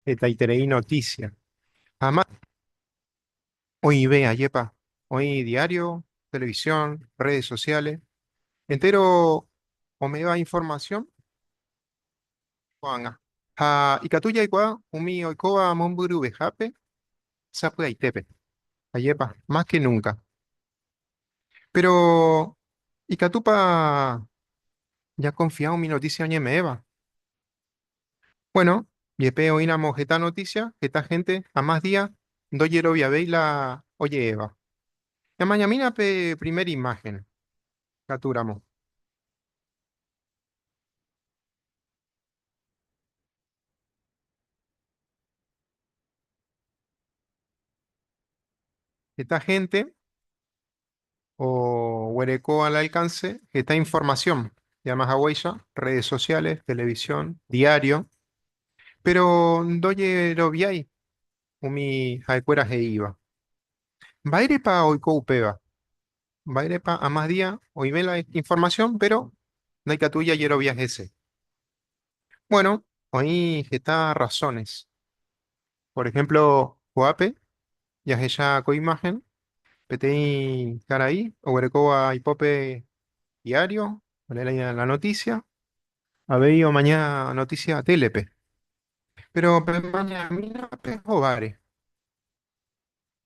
Hetaiterei noticia. Ama oĩve ajépa, oĩ diario, televisión, redes sociales. Entero ome'ẽva información ko'ág̃a. Ha ikatu jaikuaa umi oikóva mombyryvehápe sapy'aitépe. Ajépa, más que nunca. Pero ikatúpa jakonfia umi noticia oñeme'ẽva? Bueno, jepe oĩramo heta noticia, heta gente a más día ndojeroviavéi la oje'éva. Ñamañamína pe primer imagen katúramo. Heta gente oguereko al alcance heta información, jamahaguéicha redes sociales, televisión, diario, pero ndojeroviái umi ha'ekuéra he'íva. Mba'érepa oiko upéva? Mba'érepa amás día oĩve la información, pero ndaikatúi jajerovia hese? Bueno, oĩ heta razones. Por ejemplo, ko'ápe jahecha ko imagen, peteĩ karai oguerekóva ipópe diario, olee la noticia, avei omaña noticia télepe. Pero pemañamína pe hováre.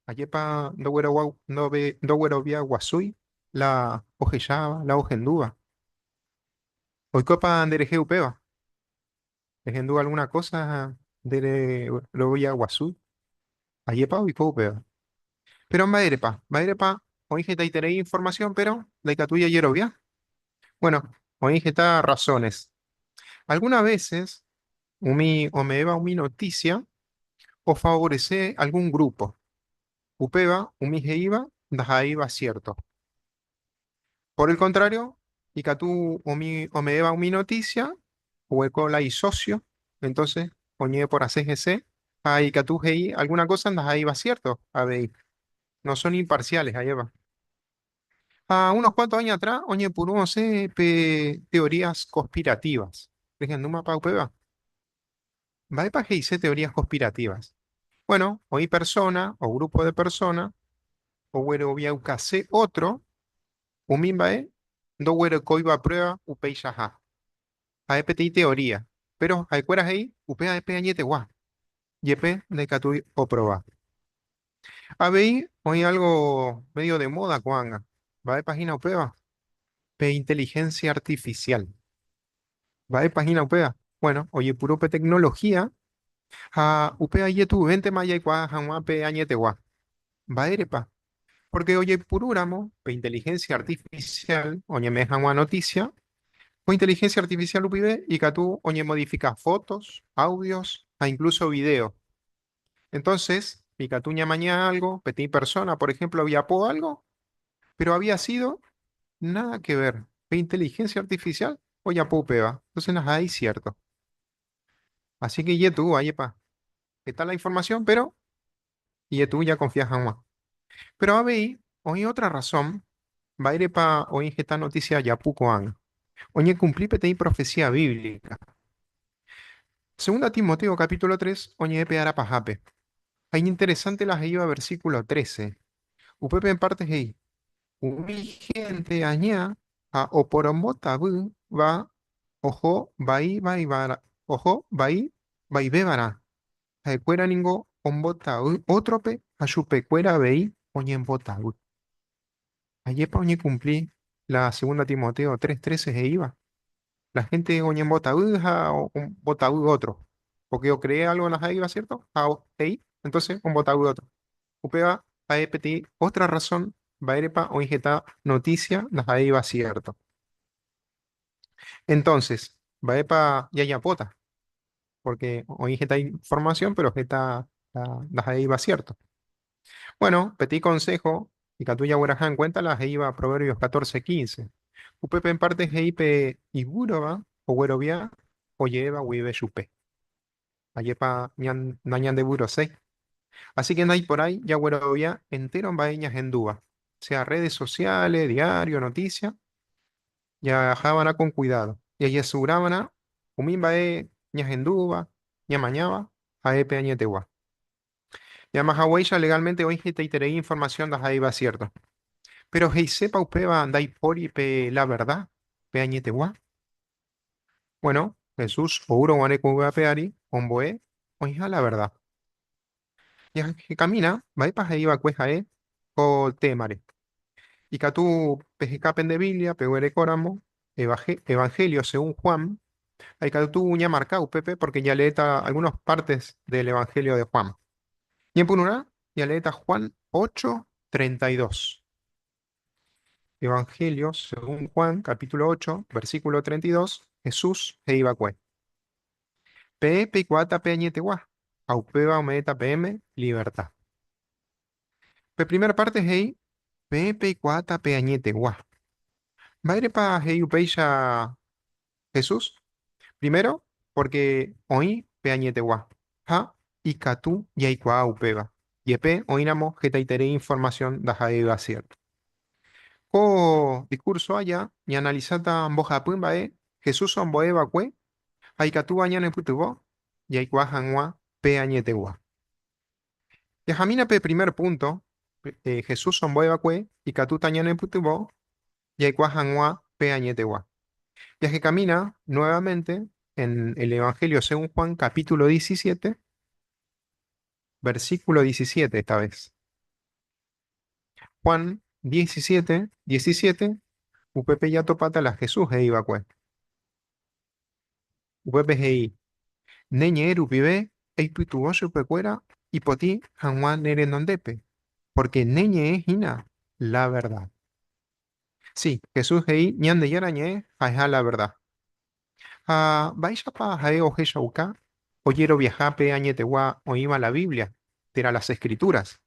Ajépa ndogueroviaguasúi la ohecháva, la ohendúva. Oikópa nderehe upéva? Rehendu alguna cosa ndereroviaguasúi? Ajépa oiko upéva? Pero mba'érepa? Mba'érepa oĩ hetaiterei información pero ndaikatúi jajerovia? Bueno, oĩ heta razones. Algunas veces umi ome'ẽva umi noticia ofavorece algún grupo. Upéva umi he'íva ndaha'éiva cierto. Por el contrario, ikatu umi ome'ẽva umi noticia oguereko la isocio, entonces oñe'ẽ porãse hese ha ikatu he'i alguna cosa ndaha'éiva cierto avei. No son imparciales, ajépa. Ha unos cuantos años atrás oñepyrũ osẽ pe teorías conspirativas. Rehendúmapa upéva? Mba'épa he'ise teorías conspirativas? Bueno, oĩ persona o grupo de persona ogueroviaukase otro umi mba'e ndoguerekóiva prueba upeichaha. Ha'e peteĩ teoría, pero ha'ekuéra he'i upéva pe añetegua, jepe ndaikatúi oproba. Avei oĩ algo medio de moda ko'ág̃a. Mba'épa hína upéva? Pe inteligencia artificial. Mba'épa hína upéva? Bueno, ojepuru pe tecnología ha upéva ijetu'uvéntema jaikuaa hag̃ua pe añetegua. Mba'érepa? Porque ojepurúramo pe inteligencia artificial oñeme'ẽ hag̃ua noticia, ko inteligencia artificial rupive ikatu oñemodifica fotos, audios ha incluso video. Entonces, ikatu ñamaña algo, peteĩ persona, por ejemplo, ojapo algo, pero había sido nada que ver. Pe inteligencia artificial ojapo upéva. Entonces, ndaha'éi cierto. Así que ijetu'u, ajépa. Heta la información, pero ijetu'u jaconfia hag̃ua. Pero avei oĩ otra razón mba'érepa oĩ heta noticia japu ko'ág̃a. Oñekumpli peteĩ profecía bíblica. Segunda Timoteo capítulo 3 oñe'ẽ pe ára pahápe. Ha iñinteresante la he'íva versículo 13. Upépe en parte he'i, Umi hénte aña ha oporombotavýva oho vai oho vai vaivévarã. Ha'ekuéra ningo ombotavy ótrope ha chupekuéra avei oñembotavy. Ajépa oñekumpli la Segunda Timoteo 3:13 he'íva? La gente oñembotavy ha ombotavy ótro. Porque ocree algo en la he'íva, cierto? Ha he'i, entonces ombotavy ótro. Upéva ha'e peteĩ otra razón mba'érepa oĩ heta noticia ndaha'éiva cierto. Entonces, mba'épa jajapóta? Porque oĩ heta información, pero heta ndaha'éiva cierto. Bueno, peteĩ consejo ikatu jagueraha en cuenta la he'íva Proverbios 14:15. Upépe en parte he'i pe ivýrova oguerovia oje'éva guive chupe. Ajépa nañandevyroséi. Así que ndaiporãi jaguerovia entéro mba'e ñahendúva, sea redes sociales, diario, noticia, jahava'erã con cuidado. Jajesurava'erã umi mba'e ñahendúva, ñamañáva Ha'e pe añetegua. Ñamahaguéicha legalmente oĩ hetaiterei información ndaha'éiva cierto. Pero he'isépa upéva ndaipóri pe la verdad, pe añetegua? Bueno, Jesús oúrõ guare ko yvy ape ári ombo'e oĩha la verdad. Jahekamína mba'épa he'i va'ekue ha'e ko témare. Ikatu peheka pende Biblia peguerekóramo Evangelio según Juan, ha ikatu ñamarka upépe porque jaleéta algunas partes del Evangelio de Juan. Ñepyrũrã jaleéta Juan 8:32. Evangelio según Juan, capítulo 8, versículo 32, Jesús he'i va'ekue: Peẽ peikuaáta pe añetegua, ha upéva ome'ẽta peẽme libertad. Pe primera parte he'i, Peẽ peikuaáta pe añetegua. Mba'érepa he'i upéicha Jesús? Primero, porque oĩ pe añetegua ha ikatu jaikuaa upéva, jepe oĩramo hetaiterei informasión ndaha'éiva cierto. Ko discurso aja ñaanalisáta mbohapy mba'e Jesús ombo'e va'ekue ha ikatúva ñanepytyvõ jaikuaa hag̃ua pe añetegua. Jahamína pe primer punto, Jesús ombo'e va'ekue ikatúta ñanepytyvõ jaikuaa hag̃ua pe añetegua. Jahekamína nuevamente en el Evangelio según Juan capítulo 17, versículo 17 esta vez. Juan 17, 17, upépe jatopáta la Jesús he'i va'ekue. Upépe he'i, Ne ñe'ẽ rupive eipytyvõ chupekuéra ipotĩ hag̃ua ne renondépe, pórke ne ñe'ẽ hína la verdad. Si, Jesús he'i Ñandejára ñe'ẽ ha'eha la verdad. Ha mba'éichapa ha'e ohechauka ojeroviaha pe añetegua oĩva la Biblia térã las Escrituras?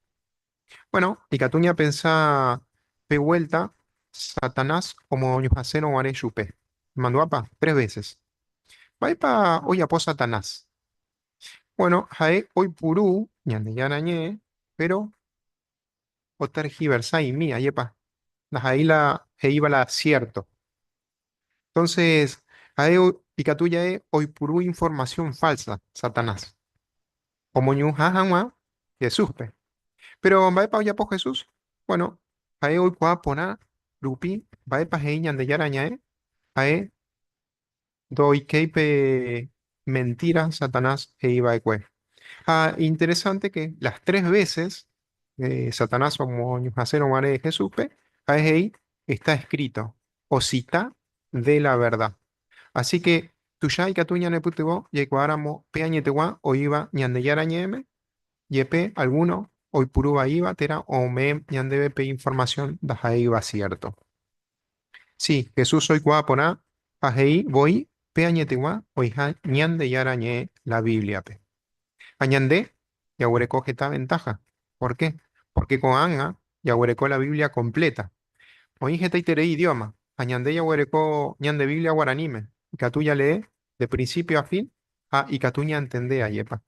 Bueno, ikatu ñapensa pe vuélta Satanás omoñuhãsérõ guare chupe. Imandu'ápa? Tres véses. Mba'épa ojapo Satanás? Bueno, ha'e oipuru Ñandejára Ñe'ẽ, péro otergiversa'imi, ajépa? Ndaha'éi la he'íva la siérto. Entonces, ha'e ikatu ja'e oipuru informasión fálsa Satanás omoñuhã hag̃ua Jesúspe. Péro mba'épa ojapo Jesús? Bueno, ha'e oikuaa porã rupi mba'épa he'i Ñandejára Ñe'ẽ, ha'e ndoikéi pe mentíra Satanás he'i va'ekue. Ha interesante que las tres veces Satanás omoñuhãsérõ guare Jesúspe, ha'e he'i, Está escrito, osita de la verdad. Así que tuicha ikatu ñanepytyvõ jaikuaáramo pe añetegua oĩva Ñandejára Ñe'ẽme, jepe algúno oipuru vaíva térã ome'ẽ ñandéve pe informasión ndaha'éiva siérto. Sí, Jesús oikuaa porã ha he'i voi pe añetegua oĩha Ñandejára Ñe'ẽ la Bíbliape. Ha ñande jaguereko heta ventáha. Por ke? Pórke ko'ág̃a jaguereko la Biblia kompléta. Oĩ hetaiterei idióma, ha ñande jaguereko ñande Biblia guaraníme. Ikatu jalee de prinsípio a fin ha ikatu ñantende ajépa.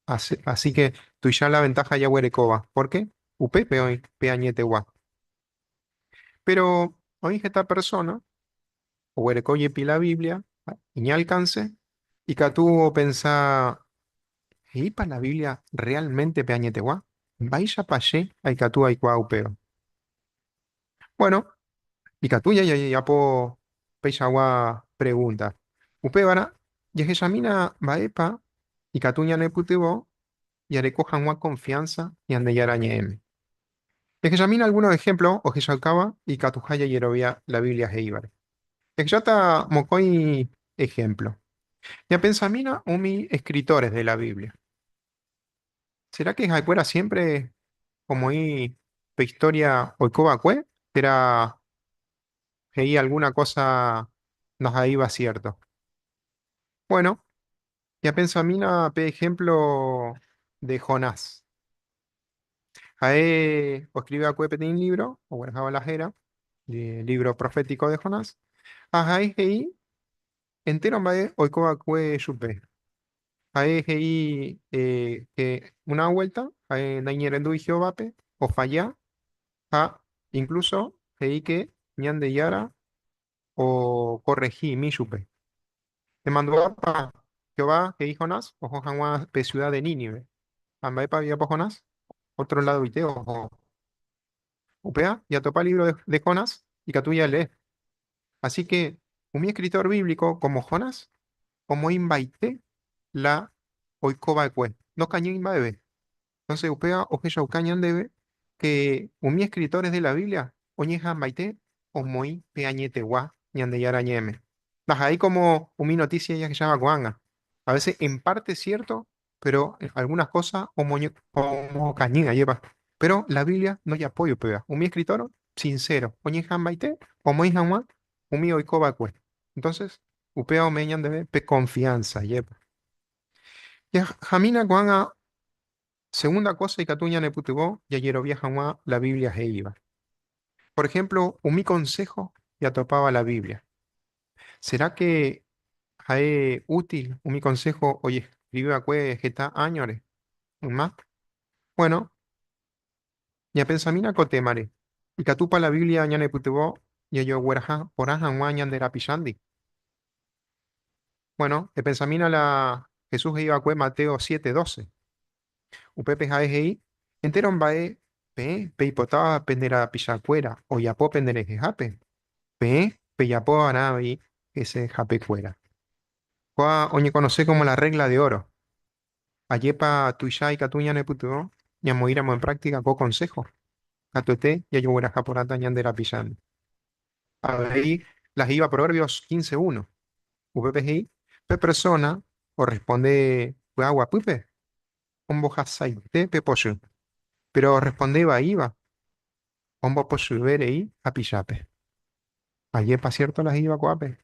Así ke tuicha la ventáha jaguerekóva, pórke upépe oĩ pe añetegua. Péro oĩ heta persóna oguereko jepi la Biblia iñalkánse, ikatu opensa, He'ípa la Biblia rreálmente pe añetegua? Mba'éichapa che aikatu aikuaa upéva? Bueno, ikatu jajapo peichagua pregúnta. Upévara, jahechamína mba'épa ikatu ñanepytyvõ jareko hag̃ua konfiánsa Ñandejára Ñe'ẽme. Jahechamína algúno ehémplo ohechaukáva ikatuha jajerovia la Biblia he'ívare. Jahecháta mokõi ehémplo. Ñapensamína umi eskritores de la Biblia. Sera ke ha'ekuéra siémpre omoĩ pe istória oiko va'ekue térã he'i algúna kósa ndaha'éiva siérto? Buéno, ñapensamína pe ehémplo de Jonás. Ha'e oskrivi va'ekue peteĩ lívro ogueraháva la héra, lívro profétiko de Jonás, ha ha'e he'i entéro mba'e oiko va'ekue chupe. Ha'e he'i ke una vuélta ha'e naiñe'ẽrendúi Jehovápe, ofalla ha inklúso he'i ke Ñandejára okorrehimi chupe. Nemandu'ápa? Jehová he'i Jonás oho hag̃ua pe siuda de Nínive. Ha mba'épa ojapo Jonás? Ótro ladoite oho. Upéva jatopa lívro de Jonás ikatu jalee. Así que umi escritor bíblico como Jonás omoĩmbaite la oiko va'ekue, nokañýi mba'eve. Entonces upéva ohechauka ñandéve que umi escritores de la Biblia oñeha'ãmbaite omoĩ pe añetegua Ñandejára Ñe'ẽme. Ndaha'éi como umi noticia jahecháva ko'ág̃a. A veces en parte cierto, pero algunas cosas omokañy, ajépa. Pero la Biblia ndojapói upéva. Umi escritor sincero oñeha'ãmbaite omoĩ hag̃ua umi oiko va'ekue. Entonces upéva ome'ẽ ñandéve pe confianza, ajépa. Jahamína ko'ág̃a segunda kósa ikatu ñanepytyvõ jajerovia hag̃ua la Biblia he'íva. Por ehémplo, umi konsého jatopáva la Biblia. Sera ke ha'e útil umi konsého ojeskrivi va'ekue heta áñore yma? Buéno, ñapensamína ko témare, ikatúpa la Biblia ñanepytyvõ jajogueraha porã hag̃ua ñande rapichándi? Bueno, epensamína la Jesús he'i va'ekue Mateo 7:12. Upépe ha'e he'i, Entéro mba'e peẽ peipotáva pende rapichakuéra ojapo penderehehápe, peẽ pejapo va'erã avei hesehapekuéra. Kóa oñekonose kómo la Regla de Oro. Ajépa tuicha ikatu ñanepytyvõ ñamoĩramo en práctica ko konsého? Katuete jajogueraha porãta ñande rapichándi. Avei la he'íva Proverbios 15:1. Upépe he'i, Pe persóna orresponde py'aguapýpe ombohasaite pe pochy, péro orresponde vaíva ombopochyve rei hapichápe. Ajépa siérto la he'íva ko'ápe?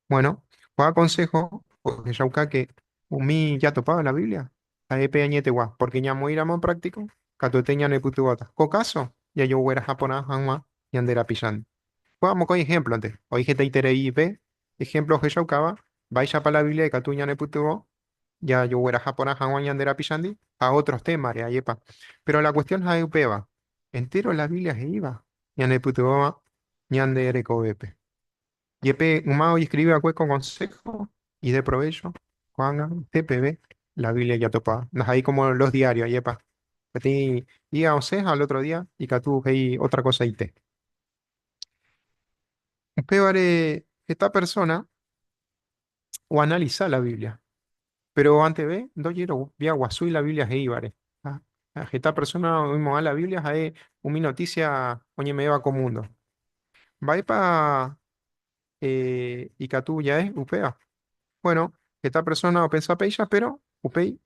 Bueno, ko'ã konsého ohechauka ke umi jatopáva la Biblia ha'e pe añetegua, pórke ñamoĩramo en práktiko katuete ñanepytyvõta. Ko káso jajogueraha porã hag̃ua ñande rapichándi. Ko'ã mokõi ehémplonte, oĩ hetaitereive ehémplo ohechaukáva mba'éichapa la Biblia ikatu ñanepytyvõ jajogueraha porã hag̃ua ñande rapichándi ha ótro témare, ajépa. Péro la kuestión ha'e upéva, entéro la Biblia he'íva ñanepytyvõva ñande rekovépe. Jepe yma ojeskrivi va'ekue ko konsého ideprovécho, ko'ág̃a peve la Biblia jatopa. Ndaha'éi kómo los diarios, ajépa. Peteĩ día osẽ ha al ótro día ikatu he'i ótra kosaite. Upévare heta persóna oanalisa la Biblia, péro anteve ndojeroviaguasúi la Biblia he'ívare. Ha heta persóna oimo'ã la Biblia ha'e umi notísia oñeme'ẽva ko múndo. Mba'épa ikatu ja'e upéva? Bueno, heta persóna opensa péicha, péro upéi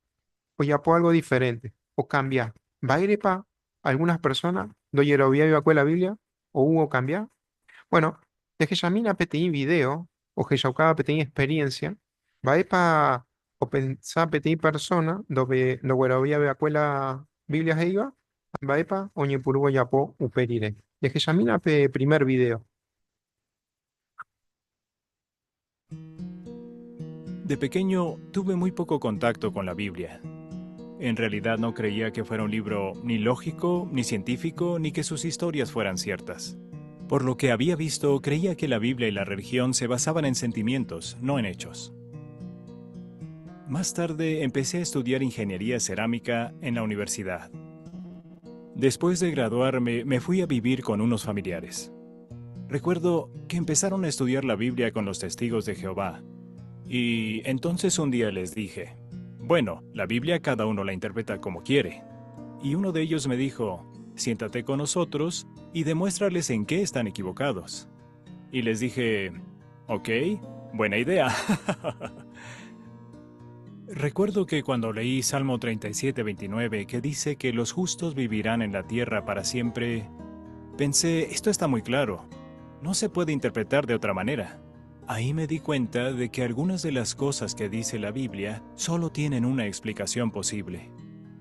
ojapo álgo diferénte, okambia. Mba'érepa algúnas persóna ndojeroviái va'ekue la Biblia ou okambia? Bueno, jahechamína peteĩ vidéo ohechaukáva peteĩ experiénsia mba'épa opensa peteĩ persóna ndogueroviái va'ekue la Biblia he'íva ha mba'épa oñepyrũ ojapo upe rire. Jahechamína pe primer vidéo. De pequeño tuve muy poco contacto con la Biblia. En realidad no creía que fuera un libro ni lógico, ni científico, ni que sus historias fueran ciertas. Por lo que había visto, creía que la Biblia y la religión se basaban en sentimientos, no en hechos. Más tarde empecé a estudiar ingeniería cerámica en la universidad. Después de graduarme, me fui a vivir con unos familiares. Recuerdo que empezaron a estudiar la Biblia con los testigos de Jehová. Y entonces un día les dije, bueno, la Biblia cada uno la interpreta como quiere. Y uno de ellos me dijo, siéntate con nosotros y demuéstrales en qué están equivocados. Y les dije, ok, buena idea. Recuerdo que cuando leí Salmo 37, 29, que dice que los justos vivirán en la tierra para siempre, pensé, esto está muy claro, no se puede interpretar de otra manera. Ahí me di cuenta de que algunas de las cosas que dice la Biblia solo tienen una explicación posible.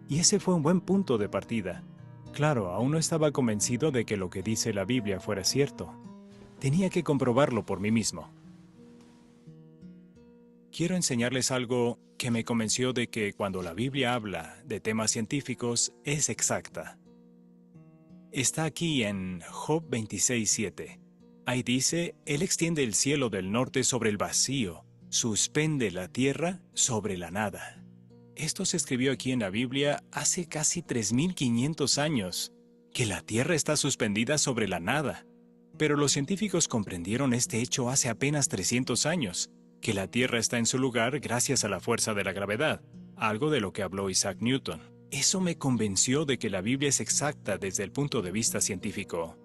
Y ese fue un buen punto de partida. Claro, aún no estaba convencido de que lo que dice la Biblia fuera cierto. Tenía que comprobarlo por mí mismo. Quiero enseñarles algo que me convenció de que cuando la Biblia habla de temas científicos es exacta. Está aquí en Job 26:7. Ahí dice, Él extiende el cielo del norte sobre el vacío. Suspende la tierra sobre la nada. Esto se escribió aquí en la Biblia hace casi 3500 años, que la tierra está suspendida sobre la nada. Pero los científicos comprendieron este hecho hace apenas 300 años, que la Tierra está en su lugar gracias a la fuerza de la gravedad, algo de lo que habló Isaac Newton. Eso me convenció de que la Biblia es exacta desde el punto de vista científico.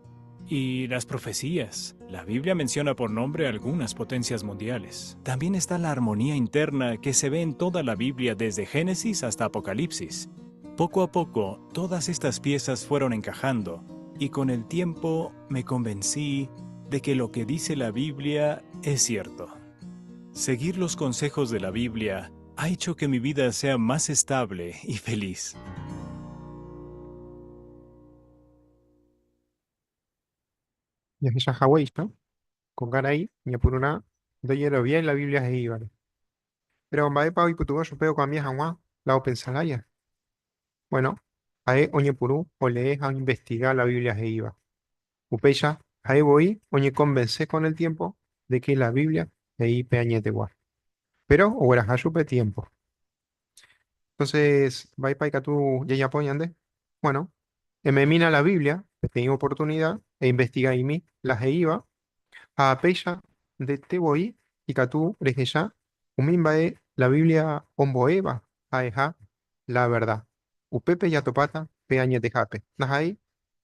Y las profecías. La Biblia menciona por nombre algunas potencias mundiales. También está la armonía interna que se ve en toda la Biblia desde Génesis hasta Apocalipsis. Poco a poco, todas estas piezas fueron encajando, y con el tiempo me convencí de que lo que dice la Biblia es cierto. Seguir los consejos de la Biblia ha hecho que mi vida sea más estable y feliz. Jahecha haguéicha, ko karai ñepyrũrã ndojeroviái la Biblia he'ívare. Péro mba'épa oipytyvõ chupe okambia hag̃ua la opensa lája? Bueno, ha'e oñepyrũ olee ha oinvestiga la Biblia he'íva. Upéicha, ha'e voi oñekonvense kon el tiémpo de ke la Biblia he'i pe añetegua. Péro ogueraha chupe tiémpo. Entonces, mba'épa ikatu jajapo ñande? Bueno, ememína la Biblia peteĩ oportunida einvestiga'imi la he'íva ha péicha ndete voi ikatu rehecha umi mba'e la Biblia ombo'éva ha'eha la verda. Upépe jatopáta pe añetehápe, ndaha'éi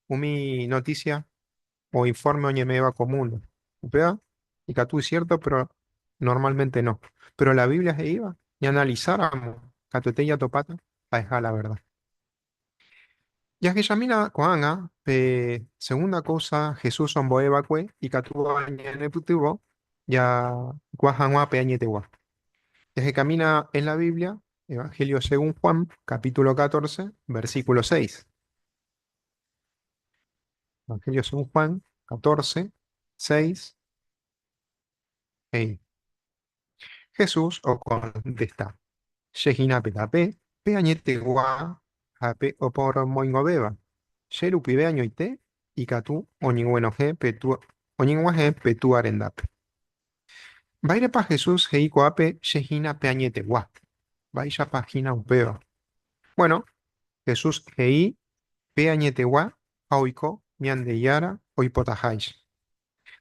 umi notísia o informe oñeme'ẽva ko múndo. Upéva ikatu isiérto, péro normálmente no. Péro la Biblia he'íva, ñaanalisáramo katuete jatopáta ha'eha la verda. Jahechamína ko'ág̃a pe segunda kósa Jesús ombo'e va'ekue ikatúva ñanepytyvõ jaikuaa hag̃ua pe añetegua. Jahekamína en la Biblia, Evangelio según Juan, capítulo 14, versículo 6. Evangelio según Juan, 14, 6, he'i. Jesús okontesta, Che hína pe tape, pe añetegua ha pe oporomoingovéva. Che rupive añoite ikatu oñeguenohẽ pe Túa, oñeg̃uahẽ pe Túa rendápe. Mba'érepa Jesús he'i ko'ápe che hína pe añetegua? Mba'éichapa hína upéva? Bueno, Jesús he'i pe añetegua ha oiko Ñandejára oipotaháicha.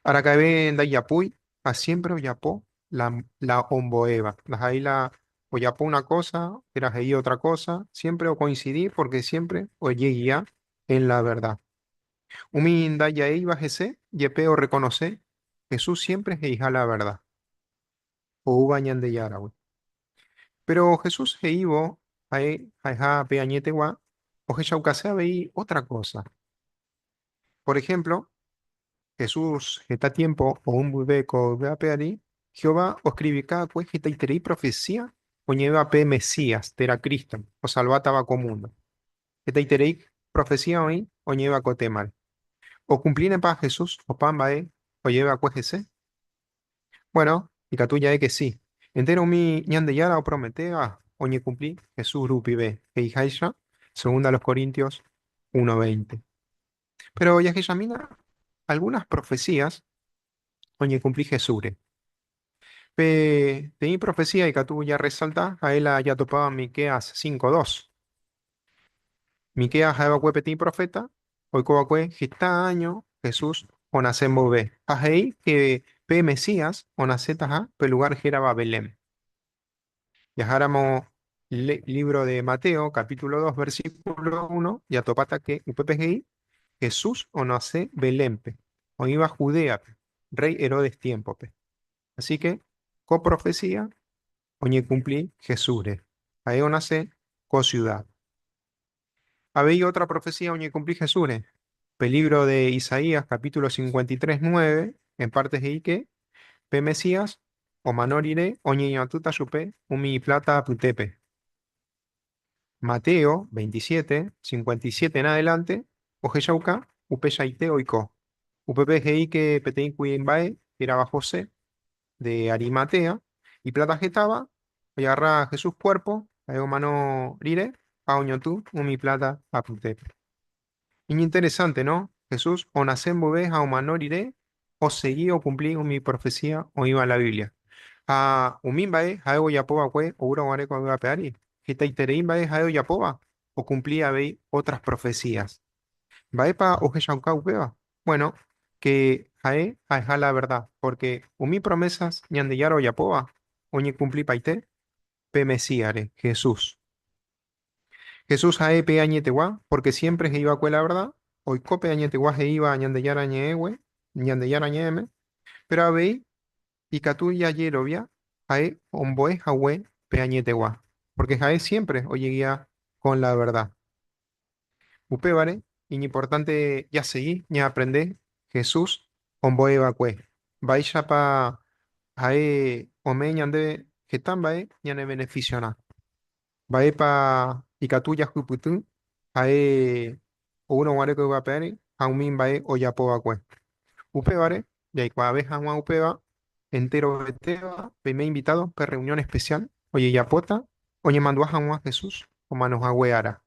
Araka'eve ndaijapúi ha siémpre ojapo la la ombo'éva. Ndaha'éi la ojapo una kósa térã he'i ótra kósa, siémpre okoinsidi pórke siémpre ojegia en la verda. Umi ndaja'éiva hese jepe orrekonose Jesús siémpre he'iha la verda oúva Ñandejáragui. Péro Jesús he'ívo ha'e ha'eha pe añetegua, ohechaukase avei ótra kósa. Por ehémplo, Jesús heta tiémpo ou mboyve ko yvy ape ári, Jehová oskrivika va'ekue hetaiterei profesía oñe'ẽva pe Mesías térã Cristo osalvátava ko múndo. Hetaiterei profesía oĩ oñe'ẽva ko témare. Okumplínepa Jesús opa mba'e oje'e va'ekue hese? Bueno, ikatu ja'e ke si. Entéro umi Ñandejára oprometéva oñekumpli Jesús rupive, he'iháicha Segunda a los Corintios 1:20. Péro jahechamína algúnas profesías oñekumpli Jesúsre. Peteĩ profesía ikatu jarresalta ha'e la jatopáva Miqueas 5:2. Miqueas ha'e va'ekue peteĩ proféta oiko va'ekue heta áño Jesús onase mboyve, ha he'i ke pe Mesías onasétaha pe lugár hérava Belén. Jaháramo lívro de Mateo, capítulo 2, versículo 1, jatopáta ke upépe he'i, Jesús onase Belénpe, oĩva Judéape, rréi Herodes tiémpope. Así ke ko profesía oñekumpli Jesúsre, ha'e onase ko siudápe. Avei ótra profesía oñekumpli Jesúsre. Pe lívro de Isaías capítulo 53, 9, en parte he'i ke pe Mesías omano rire oñeñotỹta chupe umi ipláta apytépe. Mateo 27, 57 en adelante ohechauka upeichaite oiko. Upépe he'i ke peteĩ kuimba'e hérava José de Arimatea, ipláta hetáva, ojagarra Jesús kuérpo ha'e omano rire ha oñotỹ umi pláta apytépe. Iñinteresánte, no? Jesús onase mboyve ha omano rire osegi okumpli umi profesía oĩva la Biblia. Ha umi mba'e ha'e ojapo va'ekue oúrõ guare ko yvy ape ári, hetaiterei mba'e ha'e ojapóva okumpli avei otras profecías. Mba'épa ohechauka upéva? Bueno, ke ha'e ha'eha la verdad, pórke umi promesas Ñandejára ojapóva oñekumplipaite pe Mesíasre, Jesús. Jesús ha'e pe añetegua, pórke siémpre he'i va'ekue la verda, oiko pe añetegua he'íva Ñandejára Ñe'ẽgue, Ñandejára Ñe'ẽme, péro avei ikatu jajerovia ha'e ombo'e hague pe añetegua, pórke ha'e siémpre ojegia kon la verda. Upévare, iñimportánte jasegi ñaaprende Jesús ombo'e va'ekue, mba'éichapa ha'e ome'ẽ ñandéve heta mba'e ñanevenefisiorã. Mba'épa ikatu jahupyty ha'e oúrõ guare ko yvy ape ári ha umi mba'e ojapo va'ekue. Upévare, jaikuaave hag̃ua upéva, enterovetéva peime invitádo pe rreunión espesiál ojejapóta oñemandu'a hag̃ua Jesús omano hague ára.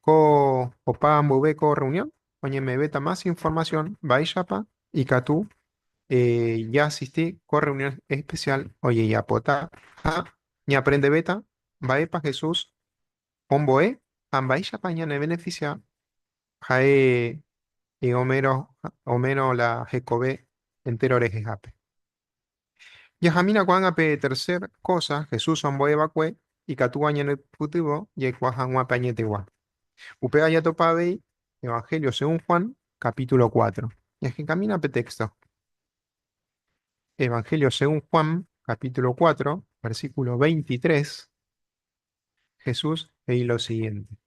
Ko opa mboyve ko rreunión oñeme'ẽvéta mas informasión mba'éichapa ikatu jaasisti ko rreunión espesiál ojejapóta ha ñaaprendeveta mba'épa Jesús ombo'e ha mba'éichapa ñanevenefisia ha'e ome'ẽrõ la hekove entéro rehehápe. Jahamína ko'ág̃a pe tercer kósa Jesús ombo'e va'ekue ikatúva ñanepytyvõ jaikuaa hag̃ua pe añetegua. Upéva jatopa avei Evangelio según Juan, capítulo cuatro. Ñahekamína pe téxto. Evangelio según Juan, capítulo cuatro, versículo 23, Jesús he'i lo siguiente.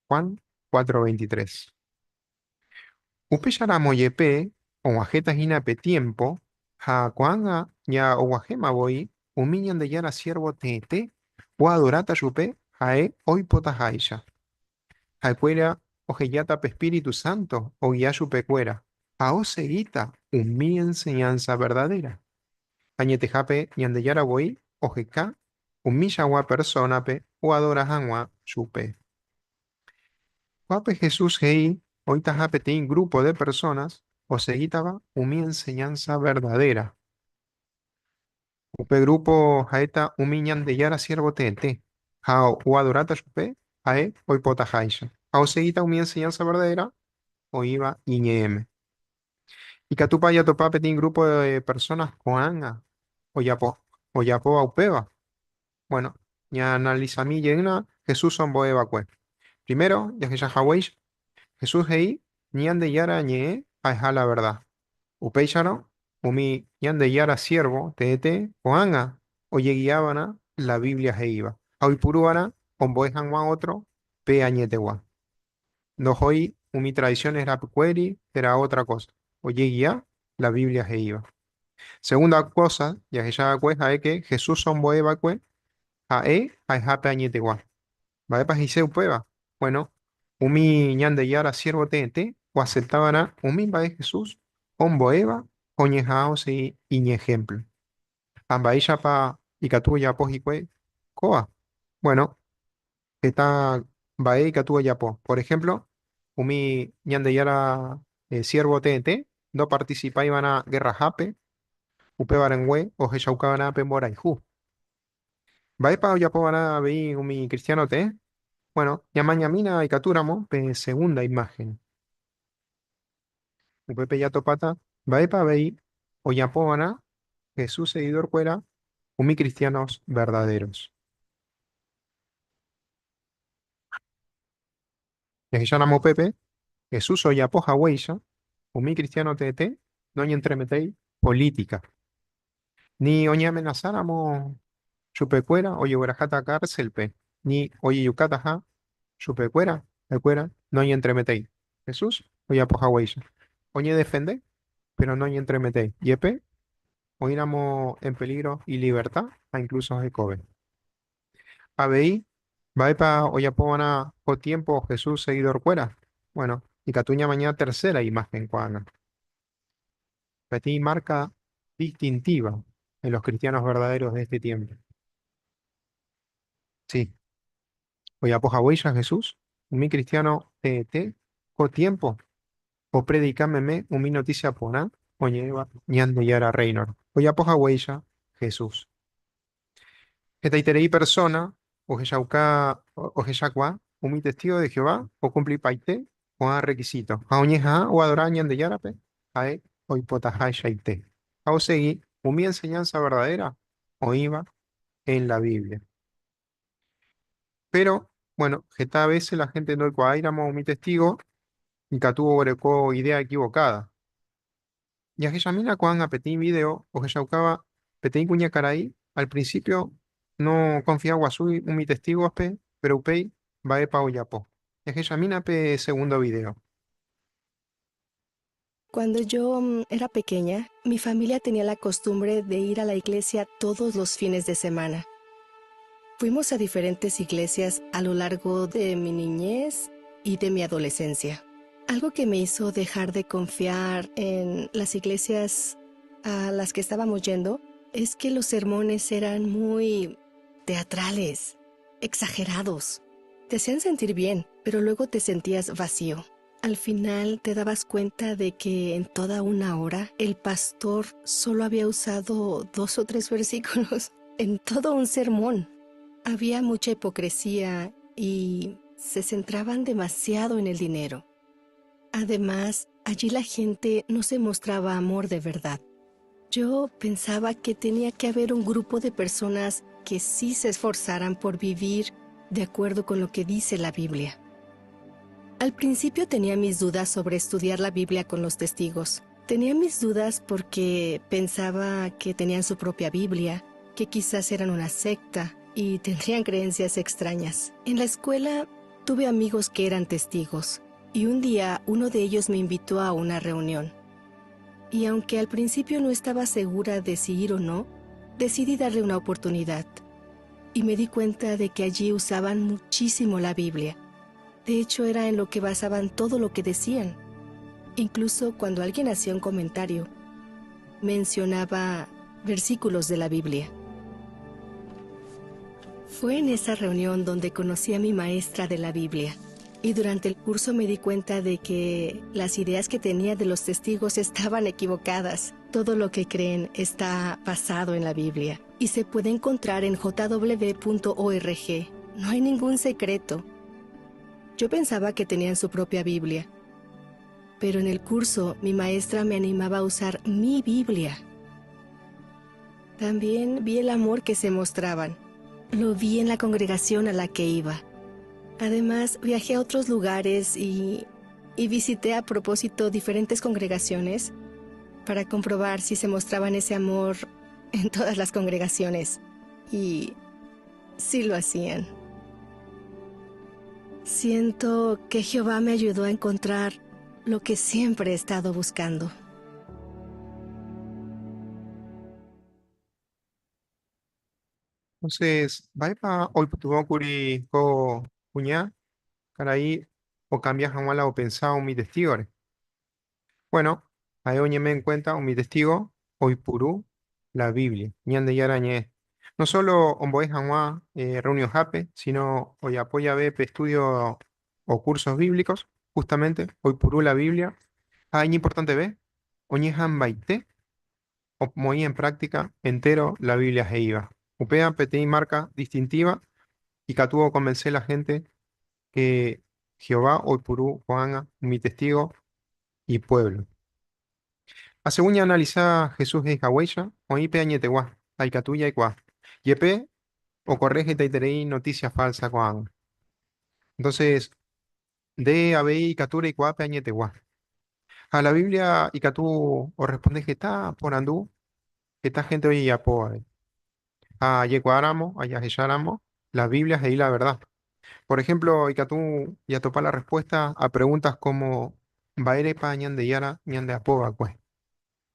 Juan cuatro, 23. Upéicharamo jepe og̃uahẽta hína pe tiémpo ha ko'ág̃a ja og̃uahẽma voi umi Ñandejára siérvo teete oadoráta chupe ha'e oipotaháicha. Ha'ekuéra ohejáta pe espíritu sánto ogia chupekuéra ha osegíta umi enseñánsa verdadéra. Añetehápe Ñandejára voi oheka umichagua persónape oadora hag̃ua chupe. Ko'ápe Jesús he'i oĩtaha peteĩ grúpo de personas osegítava umi enseñánsa verdadéra. Upe grúpo ha'éta umi Ñandejára siérvo teete, ha oadoráta chupe ha'e oipotaháicha, ha osegíta umi enseñánsa verdadéra oĩva iñe'ẽme. Ikatúpa jatopa peteĩ grúpo de personas ko'ág̃a ojapóva upéva? Bueno, ñaanalisami jeýna Jesús ombo'e va'ekue. Primero, jahecha haguéicha, Jesús he'i Ñandejára Ñe'ẽ ha'eha la verda. Upéicharõ, umi Ñandejára siérvo teete ko'ág̃a ojegiava'erã la Biblia he'íva ha oipuruva'erã ombo'e hag̃ua ótro pe añetegua. Ndohói umi tradisiones rapykuéri térã ótra kósa, ojegia la Biblia he'íva. Segunda kósa jahecha va'ekue ha'e ke Jesús ombo'e va'ekue ha'e ha'eha pe añetegua. Mba'épa he'ise upéva? Bueno, umi Ñandejára siérvo teete oasepta va'erã umi mba'e Jesús ombo'éva ha oñeha'ã osegi iñehémplo. Ha mba'éichapa ikatu ojapo hikuái kóva? Bueno, heta mba'e ikatu ojapo. Por ehémplo, umi Ñandejára siérvo teete ndopartisipái va'erã gerrahápe, upéva rengue ohechauka va'erã pe mborayhu. Mba'épa ojapo va'erã avei umi kristiáno tee? Bueno, ñamañamína ikatúramo pe segunda imáhen. Upépe jatopáta mba'épa avei ojapo va'erã Jesús segidorkuéra umi kristiános verdaderos. Jahecháramo upépe, Jesús ojapo haguéicha, umi kristiáno teete noñentremetéi polítika. Ni oñeamenasáramo chupekuéra ojegueraháta kárselpe, ni ojejukataha chupekuéra, ha'ekuéra noñentremetéi. Jesús ojapo haguéicha. Oñedefende, péro noñentremetéi. Jepe oĩramo en pelígro iliverta ha inklúso hekove. Avei, mba'épa ojapo va'erã ko tiémpo Jesús segidorkuéra? Bueno, ikatu ñamaña tercera imáhen ko'ág̃a. Peteĩ márka distintíva de los cristianos verdaderos de este tiempo. Sí, ojapo haguéicha Jesús, umi kristiáno teete ko tiémpo opredika meme umi notísia porã oñe'ẽva Ñandejára Rréinore. Ojapo haguéicha Jesús. Hetaiterei persona ohechauka ohechakuaa umi testigo de Jehová okumplipaite ko'ã requisito ha oñeha'ã oadora Ñandejárape ha'e oipotahaichaite ha osegi umi enseñanza verdadera oĩva en la Biblia. Pero, bueno, heta vése la gente ndoikuaáiramo umi testigo ikatu oguereko idea equivocada. Jahechamína ko'ág̃a peteĩ video ohechaukáva peteĩ kuñakarai al principio no confia guasúi umi testigospe, péro upéi mba'épa ojapo. Jahechamína pe segundo video. Cuando yo era pequeña, mi familia tenía la costumbre de ir a la iglesia todos los fines de semana. Fuimos a diferentes iglesias a lo largo de mi niñez y de mi adolescencia. Algo que me hizo dejar de confiar en las iglesias a las que estábamos yendo es que los sermones eran muy teatrales, exagerados. Te hacían sentir bien, pero luego te sentías vacío. Al final te dabas cuenta de que en toda una hora el pastor solo había usado 2 o 3 versículos en todo un sermón. Había mucha hipocresía y se centraban demasiado en el dinero. Además, allí la gente no se mostraba amor de verdad. Yo pensaba que tenía que haber un grupo de personas que sí se esforzaran por vivir de acuerdo con lo que dice la Biblia. Al principio tenía mis dudas sobre estudiar la Biblia con los testigos. Tenía mis dudas porque pensaba que tenían su propia Biblia, que quizás eran una secta y tendrían creencias extrañas. En la escuela tuve amigos que eran testigos y un día uno de ellos me invitó a una reunión. Y aunque al principio no estaba segura de si ir o no, decidí darle una oportunidad. Y me di cuenta de que allí usaban muchísimo la Biblia. De hecho, era en lo que basaban todo lo que decían. Incluso cuando alguien hacía un comentario, mencionaba versículos de la Biblia. Fue en esa reunión donde conocí a mi maestra de la Biblia. Y durante el curso me di cuenta de que las ideas que tenía de los testigos estaban equivocadas. Todo lo que creen está basado en la Biblia y se puede encontrar en jw punto org. No hay ningún secreto. Yo pensaba que tenían su propia Biblia, pero en el curso mi maestra me animaba a usar mi Biblia. También vi el amor que se mostraban. Lo vi en la congregación a la que iba. Además, viajé a otros lugares y visité a propósito diferentes congregaciones para comprobar si se mostraban ese amor en todas las congregaciones. Y sí lo hacían. Siento que Jehová me ayudó a encontrar lo que siempre he estado buscando. Entonces, mba'épa oipytyvõkuri ko kuña karai okambia hag̃ua la opensa umi testígore? Bueno, ha'e oñeme'ẽ en cuenta umi testígo oipuru la Biblia, Ñandejára Ñe'ẽ. No solo ombo'e hag̃ua reunionhápe, sino ojapo jave pe estudio o cursos bíblicos, justamente oipuru la Biblia. Ha iñimportanteve, oñeha'ãmbaite omoĩ en práctica entero la Biblia he'íva. Upéva peteĩ marca distintiva ikatu okonvense la gente que Jehová oipuru ko'ág̃a umi testígo ipuévlo. Asegún ñaanalisa Jesús he'i haguéicha, oĩ pe añetegua ha ikatu jaikuaa. Jepe okorre hetaiterei notísia fálsa ko'ág̃a. Entonces, nde avei ikatu reikuaa pe añetegua. Ha la Biblia ikatu orresponde heta porandu heta hénte ojejapóvape. Ha jekuaáramo ha jahecháramo, la Biblia he'i la verdad. Por ejemplo, ikatu jatopa la respuesta a preguntas como, Mba'érepa Ñandejára ñandeapo va'ekue?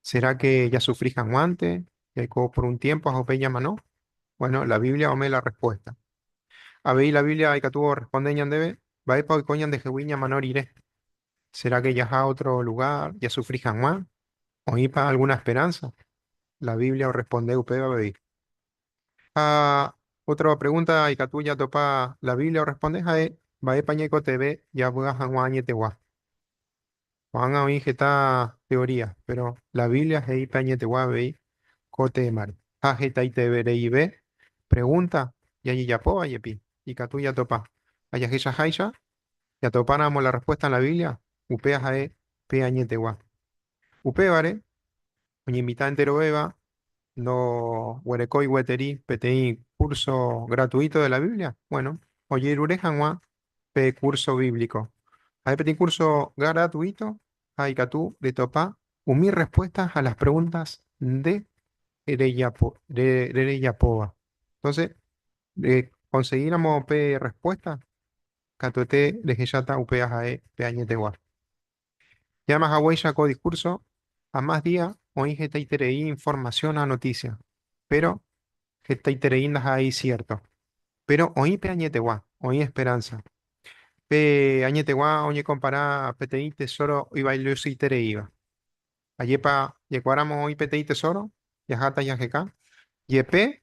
Será que jasufri hag̃uánte, jaiko por un tiempo ha upéi ñamano? Bueno, la Biblia ome'ẽ la respuesta. Avei la Biblia ikatu orresponde ñandéve, Mba'épa oiko ñandehegui ñamano rire? Será que jaha otro lugar jasufri hag̃ua? Oĩpa alguna esperanza? La Biblia orresponde upéva avei. Ha otra pregunta ikatu jatopa la Biblia orresponde ha'e, Mba'épa ñaikotevẽ javy'a hag̃ua añetegua? Ko'ág̃a oĩ heta teoría, pero la Biblia he'i pe añetegua avei ko témare. Ha hetaitereive pregunta jajejapóva jepi ikatu jatopa. Ha jahechaháicha, jatopáramo la respuesta en la Biblia, upéva ha'e pe añetegua. Upévare, oñeinvita enterovéva ndoguerekói gueteri peteĩ curso gratuito de la Biblia, bueno, ojerure hag̃ua pe curso bíblico. Ha'e peteĩ curso gratuito ha ikatu retopa umi respuesta a las preguntas nde rejapóva. Entonces, conseguíramo pe respuesta, katuete rehecháta upéva ha'e pe añetegua. Ja'éma haguéicha ko discurso, a más día oĩ hetaiterei información ha noticia, pero hetaiterei ndaha'éi cierto. Pero oĩ pe añetegua, oĩ esperanza. Pe añetegua oñekompara peteĩ tesoro ivaliosoitereíva. Ajépa jaikuaáramo oĩ peteĩ tesoro, jaháta jaheka, jepe